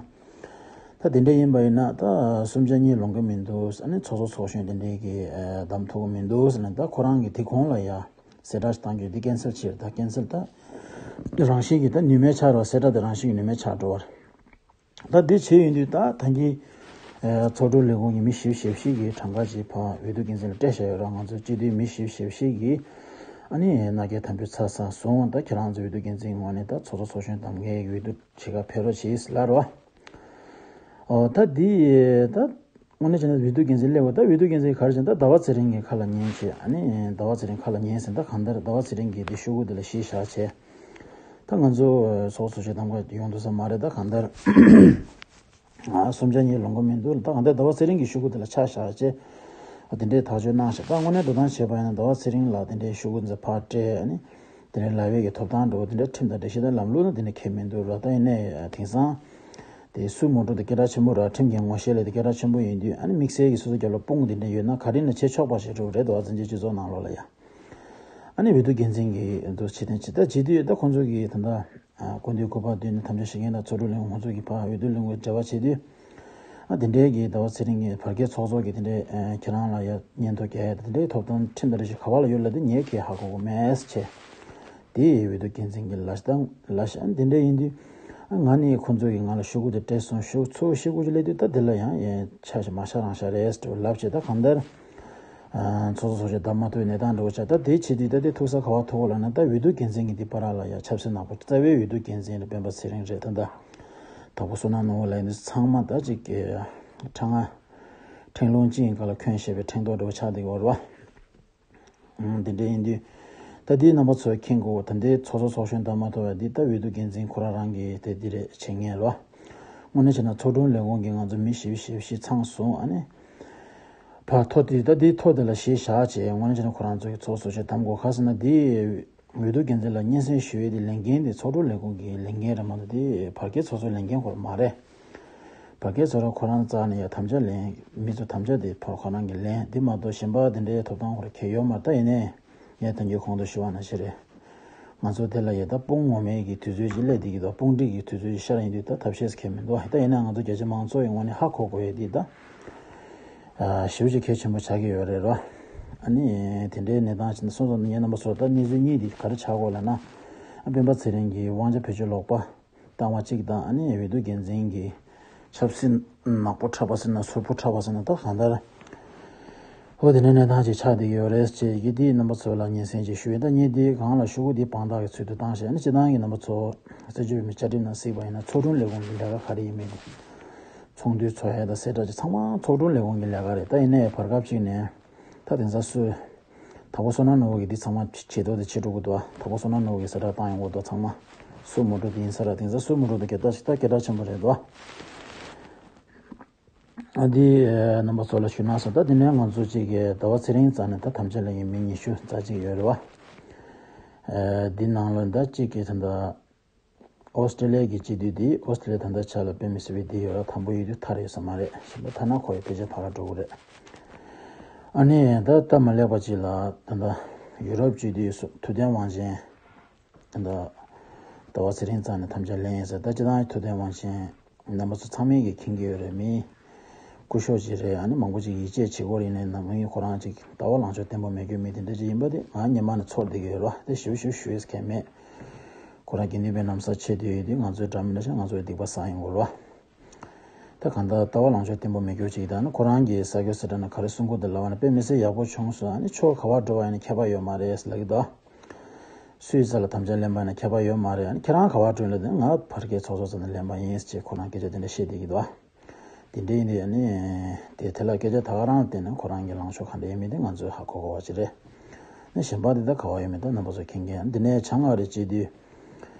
ད་དེ་འདྲ་ཡིན་པ་ཡིན་ན་ད་སུམ་ཆ་གཉིས་ལོངས་ཀྱི་མི་འདུག་ཨ་ནི་ཚོགས་གཙོ་ཚོགས་གཞོན་དེ་འདྲའི་གི་བདམས་ཐུབ་ཀྱི་མི་འདུག་ཟེར་ནས་ད་ཁོ་རང་གི་དེ་གོང་ལ་ཡ་གསལ་བསྒྲགས་བཏང་རྒྱུ་འདི་ཀན་སེལ་བྱས་ད་ཀན་སེལ་ད་རང་བཞིན་གྱི་ད་ནུས་མེད་ཆགས་རོགས་གསལ་བསྒྲགས་དེ་རང་བཞིན་གྱི་ནུས་མེད་ཆགས་འགྲོ་བར། ད་འདི་བྱས་ཡིན་དུས་ད་ད་གིན་ཚོགས་དྲུང་ལས་ཁུངས་ཀྱི་མི་བཞི་བཅུ་ཞེ་བཞི་གི་གྲངས་ཀ་ཅིག་ཕར་འོས་བསྡུ་འགན་འཛིན་ལ་སྤྲད་བཞག་ཡོད་ར། ང་ཚོ་སྤྱི་འཐུས་མི་བཞི་བཅུ་ཞེ་བཞི་གིས་ཨ་ནི་མནའ་སྐྱེལ་དམ་འབུལ་ཚར་ཚར་སོང་། ད་ཁྱེད་རང་ཚོ་འོས་བསྡུ་འགན་འཛིན་ངོས་ནས་ད་ཚོགས་གཙོ་ཚོགས་གཞོན་བདམས་མཁན་གྱི་འོས་བསྡུ་བྱེད་ག་ཕེབས་རོགས་བྱེད་ཟེར་ལབ་རོགས། ཨོ་ད་འདི་ད་དངོས་གནས་བྱས་ན་འོས་བསྡུ་འགན་འཛིན་སླེབས་པ་ད་འོས་བསྡུ་འགན་འཛིན་ག་རེ་བྱས་ན་ད་ཟླ་བ་ཚེ་རིང་གི་ཁ་ལ་ཉན་བྱས། ཨ་ནི་ཟླ་བ་ཚེ་རིང་ཁ་ལ་ཉན་ཟེར་ད་གང་ལྟར་ཟླ་བ་ཚེ་རིང་གིས་འདི་ཤོག་གུ་འདི་ལ་གཞི་བཞག་བྱས། ད་ང་ཚོ་ཚོགས་གཙོ་ཆེ་དམ་ག་ཡོང་ཐུབ་ས་མ་རེད། ད་གང་ལྟར་ཨ་གསུམ་ཆ་གཉིས་ལོང་གི་མི་འདུག་ད་གང་ལྟར་ཟླ་བ་ཚེ་རིང་གི་ཤོག་གུ་དེ་ལ་ཆ་བཞག་བྱས་དེ་འདྲའི་ཐག་གཅོད་གནང་ཤག་ད་དངོས་གནས་འགྲོ་སྟངས་བྱས་པ་ཡིན་ན་ཟླ་བ་ཚེ་རིང་ལགས་དེ་འདྲའི་ཤོག་གུ་འཛིན་ཕར་སྤྲད། ཨ་ནི་དེ་འདྲའི་ལབ་ཡས་ཀྱི་ཐོབ་ཐང་འགྲོ་དེ་འདྲའི་ཁྲིམས་དང་སྒྲིག་གཞི་དང་ལམ་ལུགས་ནང་དེ་འདྲ་ཁེལ་མི་འདུག་ར། ད་ཡིན་ནའི་དེང་སང་དེ་སུ་མ་འགྲོ་དེ་སྐད་གྲགས་ཆེན་པོ་ར། ཁྲིམས་ཀྱི་ངོ་ཤེས་ལས་དེ་སྐད་གྲགས་ཆེན་པོ་ཡིན་དུས། ཨ་ནི་དམིགས་བསལ་གྱི་སོ་སོ་རྒྱབ་ལ་དཔུང་དེ་འདྲ་ཡོད་ན་ག་རེ་ན་བྱེད་ཆོག་པ་ཞིག་འགྲོ་རེད་འདུག་ཨ་བཙན་བྱོལ་སྤྱི་ཚོགས་ནང་ལོགས་ལ་ཡ། ཨ་ནི་འོས་བསྡུ་འགན་འཛིན་གྱི་འདུ་བྱེད་དོན་ཆེ་ད་བྱེད་དུས་ད་ཁོང་ཚོ་གིས་ད་ལྟ་སྐུ་མདུན་སྐུ་པར་བསྟན་ནས་དམ་བཅའ་བཞེས་མཁན་དང་ཚོགས་དྲུང་ལས་ཁུངས་ཁོང་ཚོ་གིས་ཕར་འོས་བསྡུ་ལས་ཁུངས་འབྲེལ་བ་བྱེད་དུས། ཨ་དེ་འདྲའི་གི་ཟླ་བ་ཚེ་རིང་གིས་བར་བརྒལ་ཚོགས་གཙོ་གིས་དེ་འདྲའི་ཁྱེད་རང་ལ་ཡ་སྙན་ཐོ་རྒྱག་ཡ་དེ་འདྲའི་ཐོབ་ཐང་ཁྲིམས་དང་སྒྲིག་གཞི་ག་བ་ལ་ཡོད་ལབ་དུས་ངས་གས་ཧ་གོ་གི་མེད་ཟེར་བྱས། དེ་ཡི་འོས་བསྡུ་འགན་འཛིན་གྱི་ལ་ཤ་དང་ལ་ཤ་ཨ་དེ་འདྲ་ཡིན་དུས། ཨ་ང་ནི་ཁོང་ཚོ་གིས་ང་ལ་ཤོག་གུ་དེ་སྤྲད་སོང་། ཤོག་ཚོ་ཤོག་གུ་ཅིག་སླེབས་དུས་ད་དེ་ལ་ཡང་ཡན་ཆ་ཞིག་མ་ཤ་རང་ཤ་རེད་ཟེར་ལབ་བྱས། ད་གང་ལྟར་ཚོགས་གཙོ་ཚོགས་ཆེན་བདམས་མ་ཐུབ་པའི་གནས་སྟངས་འདྲ་བོ་ཆགས། ད་དེ་བྱེད་དུས་ད་དེ་ཐུག་ས་ག་བ་ཐུག་གོ་ལབ་ན། ད་འོས་བསྡུ་འགན་འཛིན་གྱིས་དེ་བར་ལ་ཡང་ཆབ་སྲིད་ནག་པོ་རྩ་བའི་འོས་བསྡུ་འགན་འཛིན་རེད། སྤེན་པ་ཚེ་རིང་རེད། ད་ད་དྭགས་པོ་བསོད་ནམས་ནོར་བུ་ལགས་ཡིན་དུས་ཚང་མ་ད་ཅིག་གི་ཁྲང་ང་ཁྲེང་ལུང་ཅིག་ག་ལ་འཁོན་བཤད་པའི་ཕྲེང་རྡོག་འདྲ་བོ་ཆགས་བསྡད་ཀྱི་ཡོད་རེད་བ། ཨང་། དེ་འདྲ་ཡིན་དུས། ད་འདི་རྣམ་པ་ཚོས་མཁྱེན་དགོས། ད་འདི་ཚོགས་གཙོ་ཚོགས་གཞོན་བདམས་མ་ཐུབ་པ་འདི་ད་འོས་བསྡུ་འགན་འཛིན་ཁོ་རང་རང་གིས་དེ་འདི་རེད་བྱེད་ངེས་རེད་བ། དངོས་གནས་བྱས་ན་ཚོགས་དྲུང་ལས་ཁུངས་ཀྱི་ང་ཚོ་མི་བཞི་བཅུ་ཞེ་བཞི་ཚང་སོང་། ཨ་ནི་ཕར་ཐོ་དེ་ད་འདི་ཐོ་དེ་ལ་གཞི་བཞག་བྱས་དངོས་གནས་བྱས་ན་ཁོ་རང་ཚོ་གི་ཚོགས་གཙོ་ཚོགས་གཞོན་བདམས་དགོས། ག་ཟེར་ན་འདི་འོས་བསྡུ་འགན་འཛིན་ལ་སྙན་སེང་ཞུ་ཡས་དེ་ལས་འགན་དེ་ཚོགས་དྲུང་ལས་ཁུངས་ཀྱི་ལས་འགན་རེད་མ་གཏོགས་དེ་བར་བརྒལ་ཚོགས་གཙོའི་ལས་འགན་ཁོ་རང་མ་རེད། བར་བརྒལ་ཚོགས་གཙོ་ཁོ་རང་རྩ་ནས་ཡ་དམ་བཅའ་ལེན། མི་ཚོ་དམ་བཅའ་དེ་ཕར་ཁོ་རང་གིས་ལེན། དེ་མ་གཏོགས་གཞན་པ་དེ་འདྲའི་ཐོབ་ཐང་ཁོ་རང་གང་ཡང་ཡོད་མ་རེད། ད་ཡིན་ནའི་ངས་ད་གིན་གོང་དུ་ཞུས་པ་ནང་བཞིན་རེད། ང་ཚོ་དེ་ལ་ཡ་ད་དཔུང་ངོ་མའི་གི་དུས་ཚོད་ཅིག་སླེབས་བསྡད་ཀྱི་འདུག་དཔུང་སྒྲིག་གི་དུས་ཚོད་ཅིག་ཤར་ཡིན་དུས་ད་ཐབས་ཤེས་གང་ཡང་མི་འདུག་ད་ཡིན་ནའི་ང་ཚོ་རྒྱ་ཆེ་མང་ཚོགས་ཀྱི་ངོས་ནས་ཧ་གོ་དགོས་ཡས་འདི་ད་ཞེ་པོ་ཅིག་གལ་ཆེན་པོ་ཆགས་ཀྱི་ཡོད་རེད་རོ། ཨ་ནི་དེ་འདྲའི་གནས་སྟངས་ཅིག་ནས་སོང་ཙང་ངས་རྣམ་པ་ཚོར་ད་གནས་ཚུལ་གཉིས་འདི་ག་རེ་ཆགས་ཀྱི་ཡོད་ལབ་ན། ཨ་སྤེན་པ་ཚེ་རིང་གི་དབང་ཆ་བེད་སྤྱོད་ལོག་པ་བཏང་བ་གཅིག་དང་། ཨ་ནི་འོས་བསྡུ་འགན་འཛིན་གྱི་ཆབ་སྲིད་ནག་པོ་འཁྲབ་པ་ཟེར་ན་ཟུར་པོ་འཁྲབ་པ་ཟེར་ན་ད་གང་ལྟར། འོ་དེ་འདྲའི་གནས་སྟངས་ཅིག་ཆགས་བསྡད་ཀྱི་ཡོད་རེད་ཅེས་ཀྱི་འདི་རྣམ་པ་ཚོ་ལ་སྙན་སེང་ཅིག་ཞུ་ཡིན། ད་ངས་འདི་སྒང་ལ་ཤོག་གུ་འདི་དཔང་རྟགས་ཀྱི་ཚུལ་དུ་བཏང་བྱས། ཨ་ནི་སྤྱིར་བཏང་གི་རྣམ་པ་ཚོ་སྲིད་བྱུས་མི་བཅའ་ཁྲིམས་ནང་གཟིགས་པ་ཡིན་ན་ཚོགས་དྲུང་ལས་ཁུངས་ཀྱི་ལས་ཀ་ག་རེ་ཡིན་མིན་དེ་ཚོགས་འདུ་ཚོགས་ཡ་དང་གསལ་བསྒྲགས་ཅིག་ཚང་མ་ཚོགས་དྲུང་ལས་ཁུངས་ཀྱི་ལས་ཀ་རེད། ད་ཡིན་ནའི་བར་སྐབས་ཅིག་ནས་ད་དེང་སང་སུ་དྭགས་པོ་བསོད་ནམས་ནོར་བུ་གིས་འདི་ཚང་མ་བྱེད་དོ་དེ་བྱེད་འགྲོ་གི་འདུག་དྭགས་པོ་བསོད་ནམས་ནོར་བུ་གིས་གསལ་བསྒྲགས་བཏང་ཡོང་གི་འདུག་ཚང་མ་སུ་མ་འགྲོ་དེ་ཡིན་ས་ར། དེང་སང་སུ་མ་འགྲོ་དེ་སྐད་གྲགས་ཤིག་ད་སྐད་གྲགས་ཆེན་པོ་རེད་འདུག་ཨ་འདི་རྣམ་པ་ཚོ་ལ་ཞུ་ན་སོང་། ད་དེ་ནས་ང་ཚོ་གཅིག་གི་ཟླ་བ་ཚེ་རིང་རྩ་ནས་ད་དམ་བཅའ་ལ་ཡིན་མི་ཉི་ཤུ་རྩ་གཅིག་ཡོད་རེད་བ། འདི་ནང་ལ་ད་གཅིག་གི་ད་ལྟ་ཨོ་སི་ཀྲི་ལི་ཡ་གི་སྤྱི་འཐུས་འདི་ཨོ་སི་ཀྲི་ལི་ཡ་ད་ལྟ་ཆ་ལ་དཔེ་མི་སྲིད་པའི་འདི་ཡོད་ར། དང་པོ་ཡོད་དུས་ཐར་ཡོད་ས་མ་རེད། གཞན་པ་ཐར་ན་ཁོ་ཡི་ཕལ་ཆེར་ཕ་ག་འགྲོ་གི་རེད། ཨ་ནི་ད་སྟབས་མ་ལེགས་པ་གཅིག་ལ་ད་ལྟ་ཡུ་རོབ་སྤྱི་འཐུས་སུ་ཐུབ་བསྟན་དབང་ཆེན། ད་ལྟ་ཟླ་བ་ཚེ་རིང་རྩ་ནས་དམ་བཅའ་ལེན་ཡིན་ཟེར། ད་སྤྱིར་བཏང་ཐུབ་བསྟན་དབང་ཆེན་རྣམ་པ་ཚོ་ཚང་མས་ཀྱི་མཁྱེན་གྱི་ཡོད་རེད། མི་སྐུ་ཞབས་ཅིག་རེད། ཨ་ནི་མང་པོ་ཅིག་ཡིད་ཆེས་བྱེད་ཀྱི་ཡོད་རེད། ཡིན་ནའི་ནམ་རྒྱུན་ཁོ་རང་ཅིག་ལྟ་བ་ལངས་ཕྱོགས་བརྟན་པོ་མེད་རྒྱུ་མི་དེ་འདྲ་ཅིག་ཡིན་པ་དེ་ང་སྔོན་མ་ནས་ཚོར་བསྡད་ཀྱི་ཡོད་རེད་བ། དེ་ཞིབ་ཞིབ་ཞུ་ཡས་མཁན་མེད། ཁོ་རང་དགེ་འདུན་པའི་ལམ་སང་ཆེད་དུ་ཡོད་དུས་ང་ཚོའི་འདྲ་མི་འདྲ་ཞིག་ང་ཚོའི་སྡིག་པ་བསགས་ཡོང་གི་རེད་བ། ད་གང་ལྟར་ལྟ་བ་ལངས་ཕྱོགས་བརྟན་པོ་མེད་རྒྱུ་ཅིག་ད་ནི་ཁོ་རང་གིས་ས་སྐྱོ་སི་ཏྲ་ན་ག་རེ་གསུང་གི་འདུག་ལབ་པ་ན། དཔེ་མི་སྲིད་ཡག་པོ་བྱུང་སོང་། ཨ་ནི་ཕྱོགས་ག་བར་འགྲོ་བ་ཡིན་ན་ཁྱད་པར་ཡོད་མ་རེད་ལབ་ཀྱི་འདུག་སུའི་རྩ་ལ་དམ་བཅའ་ལེན་པ་ཡིན་ན་ཁྱད་པར་ཡོད་མ་རེད། ཨ་ནི་ཁྱེད་རང་ག་བར་འགྲོ་ཡིན་ལབ་དུས་ང་ཕར་རྒྱལ་ཚོགས་གཙོ་རྩ་ནས་ལེན་པ་ཡིན་ཅེས་ཁོ་རང་སྐད་ཆ་དེ་འདྲ་བཤད་བསྡད་ཀྱི་འདུག་དེ་འདྲ་ཡིན་དུས་ཨ་ནི་དེ་དེ་ལ་སྐད་ཆ་ད་ག་རང་བལྟས་ན་ཁོ་རང་གི་ལངས་ཕྱོགས་ག་འདྲ་ཡིན་མིན་དེ་ང་ཚོས་ཧ་གོ་དགོས་པ་ཅིག་རེད། ཨ་ནི་གཞན་པ་དེ་ད་ག་བ་ཡོད་མེད་ད་རྣམ་པ་ཚོ་མཁྱེན་མཁྱེན། འདི་ནས་བྱ་ང་རེ་བྱེད་དུས།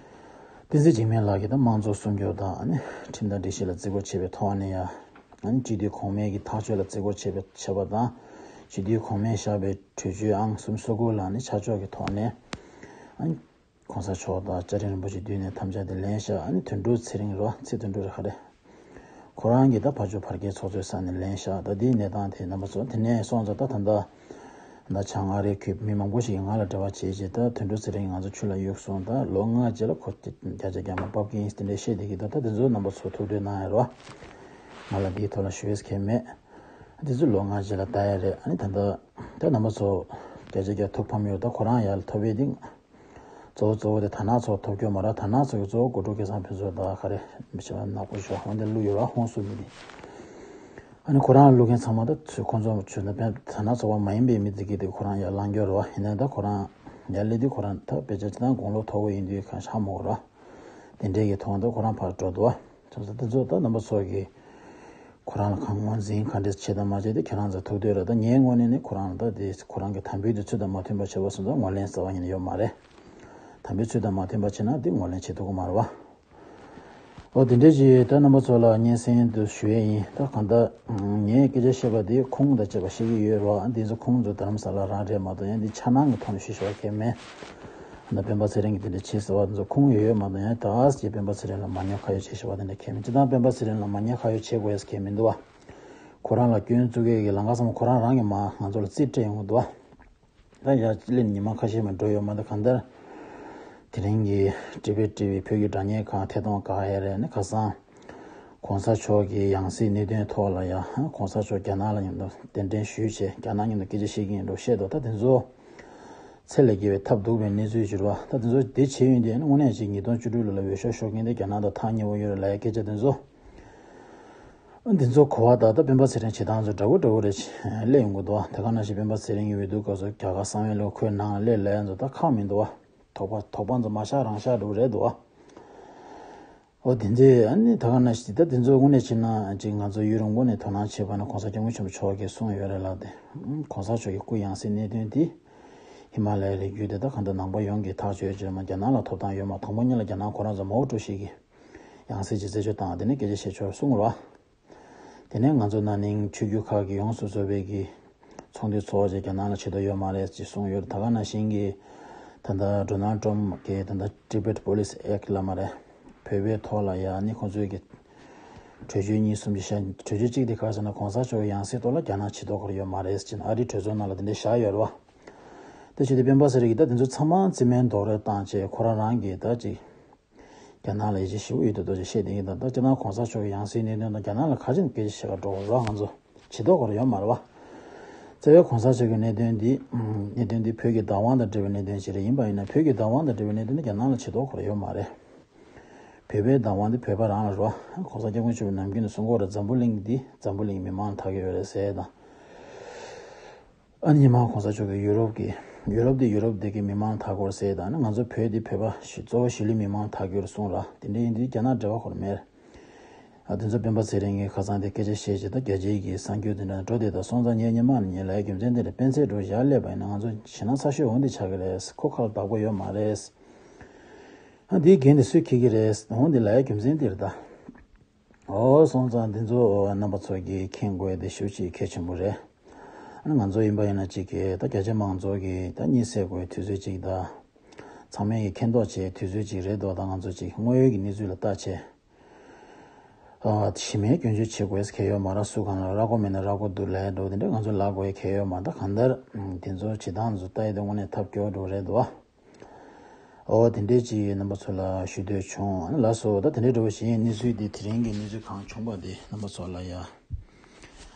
བསྟན་འཛིན་འཇིགས་མེད་ལགས་ཀྱིས་ད་དམངས་གཙོ་སྲུང་སྐྱོབ་དང་ཨ་ནི་ཁྲིམས་དང་སྒྲིག་གཞི་ལ་བརྩི་བཀུར་བྱེད་པའི་ཐོག་ནས་ཡང་ཨ་ནི་སྤྱི་འཐུས་གོང་མའི་གི་ཐག་གཅོད་ལ་བརྩི་བཀུར་བྱེད་པའི་བྱེད་པ་དང་། སྤྱི་འཐུས་གོང་མས་བཞག་པའི་གྲོས་ཆོད་ཨང་གསུམ་སོ་དགུ་ལ་ནི་ཆ་འཇོག་གི་ཐོག་ནས་ཨ་ནི་གོང་ས་མཆོག་དང་སྐྱབས་རྗེ་རིན་པོ་ཆེ་མདུན་ནས་དམ་བཅའ་དེ་ལེན་བཞག་ཨ་ནི་དོན་གྲུབ་ཚེ་རིང་རེད་བ། ཚེ་དོན་གྲུབ་རེད་ག་རེ། ཁོ་རང་གིས་ད་ཕར་ཕྱོགས་ཕར་རྒྱལ་ཚོགས་གཙོའི་ས་ནས་ལེན་བཞག་ད་འདིའི་གནས་སྟངས་དེ་རྣམ་པ་ཚོ་དེ་ནས་སོང་ཙང་ད་ད་ལྟ་ད་བྱ་ང་རེ་གི་མི་མང་པོ་ཞིག་གིས་ང་ལ་འབྲེལ་བ་བྱེད་བྱེད་ད་དོན་གྲུབ་ཚེ་རིང་ང་ཚོ་ཆུ་ལ་གཡུགས་སོང་། ད་ལོ་ལྔ་རྗེས་ལ་ཁོ་བརྒྱ་ཆ་བརྒྱ་མ་བབས་ཀྱི་ཡིན་དེ་འདྲས་བཤད་བསྡད་ཀྱི་འདུག་ད་དེ་ཚོ་རྣམ་པ་ཚོ་ཐུགས་འདོད་གནང་ཡ་རོ། ང་ལ་འདིའི་ཐོག་ལ་ཞུ་ཡས་མཁན་མེད། དེ་ཚོ་ལོ་ལྔ་རྗེས་ལ་ལྟ་ཡ་རེད། ཨ་ནི་ད་ལྟ་ད་རྣམ་པ་ཚོ་བརྒྱ་ཆ་བརྒྱ་ཐུགས་ཕམ་ཡོད། ད་ཁོ་རང་ཡར་ལ་ཐོབ་པའི་སྟེང་གཙོ་བོ་གཙོ་བོ་དེ་དར་ནག་ཚོགས་ཐོབ་རྒྱུ་མ་ར། དར་ནག་ཚོགས་ཀྱི་གཙོ་བོ་གོ་ཀྲུག་སྐལ་བཟང་ཕུན་ཚོགས་དང་ག་རེ་མི་ཆེ་བ་ནག་པོ་ཞོ་ཧོང་དེ་བླུག་ཡོད་ར། ཧོང་སུ་མི་དེ་ཨ་ནི་ཁོ་རང་བླུག་མཁན་ཚང་མ་ད་ཚོས་ཁོང་ཚོ་ཆོས་ན་དཔེ་དར་ནག་ཚོགས་པ་མ་ཡིན་པའི་མི་དེ་གི་དེ་ཁོ་རང་ཡར་ལངས་རྒྱུ་ར། ཡིན་ན་ད་ཁོ་རང་ཡར་སླེབས་དུས་ཁོ་རང་ད་དཔེ་ཆ་ཅི་ད་དགུང་ལོ་མཐོ་བོ་ཡིན་དུས་གང་ཤ་མོ་ར། དེ་འདྲའི་གི་ཐོག་ཏུ་ཁོ་རང་ཕར་འགྲོ་འདུག་བ། བྱས་ཙང་དེ་ཚོ་ད་རྣམ་པ་ཚོ་གིས་ཁོ་རང་ལ་གང་ངོས་འཛིན་ག་འདྲས་བྱེད་དང་མ་བྱེད་དེ་ཁྱེད་རང་ཚོ་ཐུགས་འདོད་རེད། ད་ངའི་ངོས་ནས་ནི་ཁོ་རང་ལ་ད་དེ་ཁོ་རང་གི་དམ་འབུལ་དེ་ཚུལ་དང་མ་མཐུན་པ་བྱས་པ་སོང་ཙང་ངོས་ལེན་རྩ་བ་ཉིད་ནས་ཡོད་མ་རེད། ད་ ནང་པའི་ཚུལ་དང་མ་མཐུན་པ་བྱས་ན་དེ་ངོས་ལེན་བྱེད་ཐུབ་ཀྱི་མ་རེད་བ། འོ་དེ་འདྲས་ཀྱིས་ད་རྣམ་པ་ཚོ་ལ་སྙན་སེང་དུ་ཞུ་ཡས་ཡིན། ད་གང་ལྟར་ངས་སྐད་ཆ་བཤད་པ་དེ་ཁུངས་དང་བཅས་པ་བཤད་ཀྱི་ཡོད་རེད་བ། འདི་ཚོ་ཁུངས་ཚོ་རྡ་རམ་ས་ལ་རང་རེད་མ་གཏོགས་ཡང་འདི་འཆར་སྣང་གི་ཐོག་ནས་ཞུས་བཞག་པ་གང་ཡང་མེད། ད་སྤེན་པ་ཚེ་རིང་གིས་དེ་འདྲ་བྱས་ཟེར་བ་དེ་ཚོ་ཁུངས་ཡོད་ཡོད་མ་གཏོགས་ཡང་ད་ཀྱི་སྤེན་པ་ཚེ་རིང་ལ་མ་ཉེས་ཁ་གཡོགས་བྱས་བཞག་པ་དེ་འདྲ་གང་ཡང་མེད། སྤྱིར་བཏང་སྤེན་པ་ཚེ་རིང་ལ་མ་ཉེས་ཁ་གཡོགས་བྱེད་དགོས་ཡས་གང་ཡང་མི་འདུག་བ། ཁོ་རང་ལ་སྐྱོན་བཙུགས་མཁན་གྱི་ལམ་ཁ་ཚང་མ་ཁོ་རང་རང་གིས་མར་ང་ཚོ་ལ་རྩིས་སྤྲད་ཡོང་གི་འདུག་བ། ད་ཡར་སླེབས་ནས་ཉི་མ་ཁ་ཤས་མ་འགྲོ་ཡོད་མ་གཏོགས་གང་ལྟར། དེ་རིང་གི་ཊི་བེཊ་ཊི་ཝི་བོད་ཀྱི་དྲ་བརྙན་ཁང་ཐད་གཏོང་བཀག་ཡས་རེད། ཨ་ནི་ཁ་སང་གོང་ས་མཆོག་གི་ཡང་སྲིད་གནད་དོན་ཐོག་ལ་ཡ་གོང་ས་མཆོག་རྒྱ་ནག་ལ་མཉམ་དུ་གདན་འདྲེན་ཞུས་བྱས་རྒྱ་ནག་མཉམ་དུ་སྐད་ཆ་བཤད་ཀྱི་ཡིན་འགྲོ་བཤད་འདུག་ད་དེ་ཚོ་ཚད་ལས་བརྒལ་བའི་ཐབས་སྡུག་པའི་གནས་ཚུལ་ཞིག་རེད་བ། ད་དེ་ཚོ་དེ་བྱས་ཡོང་དུས་ཨ་ནི་དངོས་གནས་ཅིག་ཉིས་སྟོང་བཅུ་དྲུག་ལོ་ལ་འོས་ཤོག་ཤོར་མཁན་དེ་རྒྱ་ནག་དང་ཐག་ཉེ་བོ་ཡོད་རེད་ལབ་ཡ་སྐད་ཆ་དེ་ཚོ། འདི་ཚོ་གོ་བ་ད་ལྟ་སྤེན་པ་ཚེ་རིང་བྱེད་སྟངས་ཚོ་འདྲ་བོ་འདྲ་བོ་རེ་སླེབས་ཡོང་གི་འདུག་བ། དེ་ག་ནང་བཞིན་སྤེན་པ་ཚེ་རིང་གི་འོས་བསྡུ་སྐབས་སུ་རྒྱ་གར་གསང་བའི་ལོ་ཁོའི་ནང་ལ་སླེབས་ལབ་ཡ་ཚོ་ད་ཁག་མི་འདུག་བ། དོགས་པ་དོགས་པ་ཚོ་མ་ཤག་རང་ཤག་འདྲ་བོ་རེད་འདུག་བ། འོ་དེ་འདྲས་ཨ་ནི་ད་ག་ནང་བཞིན་ད་དེ་ཚོ་དངོས་གནས་བྱས་ན་ཅིག་ང་ཚོ་ཡུན་རིང་པོ་ནས་དོ་སྣང་བྱས་པ་ནི་གོང་ས་སྐྱབས་མགོན་ཆེན་པོ་མཆོག་གིས་གསུངས་ཡོད་རེད་ལབ་དེ། གོང་ས་མཆོག་གི་སྐུ་ཡང་སྲིད་གནད་དོན་དེ་ཧི་མ་ལ་ཡའི་རི་རྒྱུད་དེ་ད་ག་འདྲ་ནང་པ་ཡོངས་ཀྱིས་ཐག་གཅོད་བྱས་མ་རྒྱ་ནག་ལ་ཐོབ་ཐང་ཡོད་མ། དང་པོ་ཉིད་ལ་རྒྱ་ནག་ཁོ་རང་ཚོ་མའོ་ཀྲུའུ་ཞི་གིས་ཡང་སྲིད་ཀྱི་རྩད་གཅོད་བཏང་། དེ་ནས་སྐད་ཆ་བཤད་ཆོག་གསུངས་རོགས། དེ་ནས་ང་ཚོ་ན་ནིང་ཆོས་བརྒྱུད་ཁག་གི་ཡོངས་སུ་རྫོགས་པའི་གི་ཚོགས་འདུའི་ཚོགས་ཆེན་རྒྱ་ནག་ལ་བྱེད་དོ་ཡོད་མ་རེད་ཅེས་གསུངས་ཡོད། ད་ག་ནང་བཞིན་གྱི་ད་ལྟ་ཌོ་ནལ་ཊྲམ་གྱིས་ད་ལྟ་ཊི་བེཊ་པོ་ལི་སི་ཨེཀཊ་ལབ་མ་རེད། བོད་པའི་ཐོག་ལ་ཡ་ནི་ཁོང་ཚོའི་གི་གྲོས་ཆོད་གཉིས་གསུམ་ཅིག་བཞག་གྲོས་ཆོད་གཅིག་དེ་ག་རེ་ཟེར་ན་གོང་ས་མཆོག་གི་ཡང་སྲིད་ཐོག་ལ་རྒྱ་ནག་བྱེད་དོ་ཁོ་ར་ཡོད་མ་རེད་ཅེས་ཨ་རིའི་གྲོས་ཚོགས་ནང་ལ་དེ་འདྲ་བཞག་ཡོད་རེད་བ། དེ་བྱས་ཏེ་སྤེན་པ་ཚེ་རིང་གིས་ད་དེ་ཚོ་ཚང་མ་རྩིས་མེད་རྡོག་རོལ་བཏང་བྱས་ཁོ་རང་རང་གིས་ད་ཅིག་རྒྱ་ནག་ལ་ཡིད་ཆེས་ཞེ་པོ་ཡོད་དོ་དོ་ཅིག་བཤད་བསྡད་ཀྱི་འདུག་ད་སྤྱིར་བཏང་གོང་ས་མཆོག་གི་ཡང་སྲིད་གནད་དོན་དང་རྒྱ་ནག་ལ་ག་རེ་བྱས་ནས་སྐད་ཆ་བཤད་ག་འགྲོ་དགོས་རེད་བ། ང་ཚོ་བྱེད་དོ་ཁོ་ར་ཡོད་མ་རེད་བ། རྩ་བའི་གོང་ས་མཆོག་གི་གནད་དོན་འདི་གནད་དོན་འདི་བོད་ཀྱི་བདག་དབང་དང་འབྲེལ་བའི་གནད་དོན་ཞིག་རེད། ཡིན་པ་ཡིན་ན་བོད་ཀྱི་བདག་དབང་དང་འབྲེལ་བའི་གནད་དོན་འདི་རྒྱ་ནག་ལ་བྱེད་དོ་ཁོ་ར་ཡོད་མ་རེད། བོད་པའི་བདག་དབང་འདི་བོད་པ་རང་ལ་རེད་བ། གོང་ས་སྐྱབས་མགོན་ཆེན་པོ་ནམ་རྒྱུན་ནས་གསུང་གི་ཡོད་རེད། འཛམ་བུ་གླིང་འདི་འཛམ་བུ་གླིང་མི་མང་ལ་ཐག་གི་ཡོད་རེད་ཟེར་ཡ་དང་། ཨ་ནི་ཉི་མ་གོང་ས་མཆོག་གིས་ཡུ་རོབ་ཀྱི་ཡུ་རོབ་འདི་ཡུ་རོབ་འདི་གི་མི་མང་ལ་ཐག་གི་ཡོད་རེད་ཟེར་ཡ་དང་། ཨ་ནི་ང་ཚོ་བོད་འདི་བོད་པ་ཞིག་གཙོ་བོ་གཞིས་ལུས་མི་མང་ལ་ཐག་གི་ཡོད་རེད་གསུངས་ར། དེ་འདྲ་ཡིན་དུས་རྒྱ་ནག་འབྲེལ་བ་ཁོ་རང་མེད། ཨ་དེ་ཚོ་སྤེན་པ་ཚེ་རིང་གིས་ཁ་སང་དེ་སྐད་ཆ་བཤད་བྱས་ད་རྒྱལ་སྤྱིའི་གི་གསར་འགྱུར་དེ་འདྲ་འགྲོ་དེ་ད་སོང་ཙང་ངས་སྔོན་མ་ནས་ངས་ལབ་ཡ་རྒྱུ་མཚན་དེ་རེད། སྤེན་ཚེ་འགྲོ་ཡར་སླེབས་པ་ཡིན་ན་ང་ཚོ་ཞེད་སྣང་ཚ་ཤོས་འོང་དེ་ཆགས་ཀྱི་རེད། ཁོ་ཁ་ལ་བདག་པོ་ཡོད་མ་རེད། ཨ་དེའི་འགན་དེ་སུས་འཁྱེར་གྱི་རེད། འོང་དེ་ལབ་ཡ་རྒྱུ་མཚན་དེ་རེད་ད། འོ་སོང་ཙང་འདི་ཚོ་རྣམ་པ་ཚོ་གིས་མཁྱེན་དགོས་དེ་ཞེ་པོ་ཅིག་གལ་ཆེན་པོ་རེད། ང་ཚོ་ཡིན་པ་ཡིན་ན་ཅིག་གིས་ད་རྒྱ་ཆེ་མང་ཚོགས་ཀྱིས་ད་གཉིད་སད་དགོས་དུས་ཚོད་ཅིག་དང་། ཚང་མས་ཀྱིས་མཁྱེན་རྟོགས་བྱེད་དུས་ཚོད་ཅིག་རེད་འདུག་ད་ང་ཚོ་ཅིག་དངོས་ཡོད་ཀྱི་གནས་ཚུལ་ལ་བལྟ་བྱས། ཨ་གཞི་མེད་སྐྱོན་བརྗོད་བྱེད་དགོས་ཡས་གལ་ཡོད་མ་རེད། སུ་གང་ལ་ར་མགོ་མེད་ན་ར་མགོ་འདུག་ལབ་འགྲོ་དེ་འདྲ་ང་ཚོ་ལབ་དགོས་ཡས་གལ་ཡོད་མ་རེད། ད་གང་ལྟར་དེ་ཚོ་བྱེད་སྟངས་ཚོ་ལྟ་ཡས་དེ་དངོས་གནས་ཐབས་སྐྱོ་བོ་འདྲ་རེད་འདུག་བ། ཨོ་དེ་འདྲས་ཅིག་རྣམ་པ་ཚོ་ལ་ཞུ་འདོད་བྱུང་། ཨ་ནི་ལགས་སོ། ད་དེ་འདྲས་འདྲ་བོ་ཞིག་ཡིན། གནས་ཚུལ་འདི་དེ་རིང་གི་གནས་ཚུལ་གང་བྱུང་པ་འདི་རྣམ་པ་ཚོ་ལ་ཡ།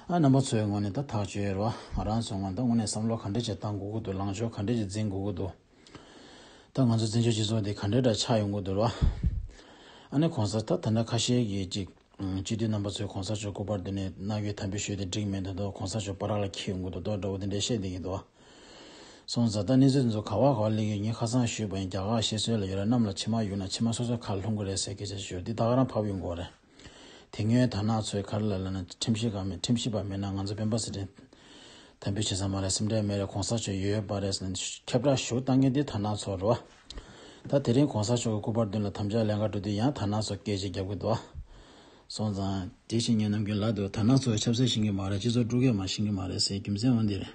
ཨ་རྣམ་པ་ཚོའི་ངོས་ནས་ད་ཐག་གཅོད་རོགས། ང་རང་ཚོའི་ངོས་ནས་ད་དངོས་གནས་བསམ་བློ་ག་འདྲས་ཅིག་བཏང་དགོས་ཀྱི་འདུག་ལངས་ཕྱོགས་ག་འདྲས་ཅིག་འཛིན་དགོས་ཀྱི་འདུག་ད་ང་ཚོ་བཙན་བྱོལ་སྤྱི་ཚོགས་འདི་ག་འདྲས་འདྲ་ཆགས་ཡོང་གི་འདུག་རོགས། ཨ་ནི་གོང་ས་ད་ད་ལྟ་ཁ་ཤས་ཀྱིས་ཅིག་སྤྱི་འཐུས་རྣམ་པ་ཚོས་གོང་ས་མཆོག་སྐུ་པར་འདི་ནས་མནའ་གན་དམ་འབུལ་ཞུས་ཏེ་འགྲིག་མེད་འདུག་ད་གོང་ས་མཆོག་བར་ལ་འཁྱེར་ཡོང་གི་འདུག་ད་འདྲ་བོ་དེ་འདྲས་བཤད་བསྡད་ཀྱི་འདུག་སོང་ཙང་ད་གནས་ཚུལ་འདི་ཚོ་ག་བ་ག་བ་སླེབས་ཀྱི་ཡོད། ངས་ཁ་སང་ཞུས་པ་ཡིན། རྒྱ་གར་བཤད་སྲོལ་ལ་ཡོད་རེད། གནམ་ལ་མཆིལ་མ་གཡུག་ན་མཆིལ་མ་སོ་སོའི་ཁ་ལ་ལྷུང་གི་རེད་ཟེར་སྐད་ཆ་ཞུ། འདི་ད་ག་རང་ཕབ་ཡོང་གི་རེད། དེ་སྔོན་དར་ནག་ཚོས་ག་རེ་ལབ་ལབ་ན་ཁྲིམས་ཞིབ་པ་མེད། ཁྲིམས་ཞིབ་པ་མེད་ན་ང་ཚོ་སྤེན་པ་ཚེ་རིང་དམ་འབུལ་བྱེད་ས་མ་རེད། སེམས་ཁྲལ་མེད་རེད། གོང་ས་མཆོག་ཡོད་པ་རེད་ཟེར་ནས་ཁྱབ་བསྒྲགས་ཞུ་བཏང་མཁན་དེ་དར་ནག་ཚོ་རེད་བ། ད་དེ་རིང་གོང་ས་མཆོག་གི་སྐུ་པར་མདུན་ལ་དམ་བཅའ་ལེན་ག་འགྲོ་དུས་ཡང་དར་ནག་ཚོ་སྐད་ཆ་རྒྱབ་ཀྱི་འདུག་བ། སོང་ཙང་དེ་བཞིན་ངས་ནམ་རྒྱུན་ལབ་འདུག་དར་ནག་ཚོས་ཆབ་སྲིད་ཤེས་ཀྱི་མ་རེད། སྤྱི་ཚོགས་དཀྲུག་མཁན་མ་ཤེས་ཀྱི་མ་རེད་ཟེར་རྒྱུ་མཚན་འོ་འདི་རེད།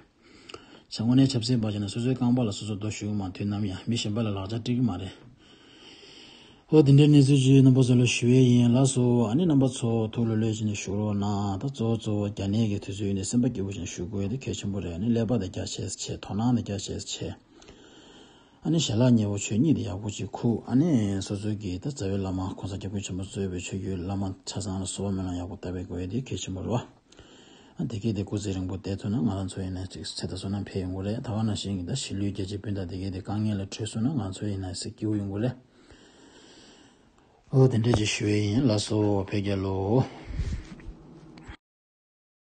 བྱས་དངོས་གནས་ཆབ་སྲིད་པ་བྱས་ན་སོ་སོའི་རྐང་པ་ལ་སོ་སོ་རྡོ་གཞུས་མ་དུས་ནམ་ཡང་མི་གཞན་པ་ལ་ལག་ཆ་སྤྲད་ཀྱི་མ་རེད། འོ་དེ་འདྲའི་གནས་ཚུལ་ཅིག་རྣམ་པ་ཚོ་ལ་ཞུ་ཡས་ཡིན། ལགས་སོ། ཨ་ནི་རྣམ་པ་ཚོ་ཐུགས་ལྷོད་ལྷོད་བྱས་ནས་བཞུགས་རོགས་གནང་། ད་གཙོ་བོ་གཙོ་བོ་རྒྱ་ནད་ཀྱི་དུས་ཚོད་ཡིན་དུས་སེམས་པ་སྐྱིད་པོ་བྱས་ནས་བཞུགས་དགོས་ཡ་དེ་གལ་ཆེན་པོ་རེད། ཨ་ནི་ཀླད་པ་དེ་རྒྱ་ཆེ་ཆེ། དོ་སྣང་དེ་རྒྱ་ཆེ་ཆེ། ཨ་ནི་ཞལ་ལག་མཉེས་པོ་མཆོད་གཉིད་དེ་ཡག་པོ་ཅིག་ཁུག་ཨ་ནི་སོ་སོའི་གི་ད་རྩ་བའི་བླ་མ་གོང་ས་སྐྱབས་མགོན་ཆེན་པོ་གཙོས་པའི་ཆོས་བརྒྱུད་བླ་མ་ཆ་ཚང་ལ་གསོལ་བ་སྨོན་ལམ་ཡག་པོ་བཏབ་པའི་དགོས་ཡ་དེ་གལ་ཆེན་པོ་རེད་བ། ཨ་དེ་གས་དེ་སྐུ་ཚེ་རིང་པོ་བསྡད་ཐུབ་ན་ང་རང་ཚོ་ཡིན་ན་ཅིག་ཚེ་དང་བསོད་ནམས་འཕེལ་ཡོང་གི་རེད། ད་ག་ནང་བཞིན་གྱི་ད་གཞིས་ལུས་རྒྱ་ཆེ་སྤུན་ཟླ་དེ་གས་དེ་དཀའ་ངལ་ལ་བྲོས་སོང་ན་ང་ཚོ་ཡིན་ན་སྐྱིད་པོ་ཡོང་གི་རེད། ཨོ་དེ་འདྲས་ཅིག་ཞུ་ཡས་ཡིན། ལགས་སོ། བོད་རྒྱལ་ལོ།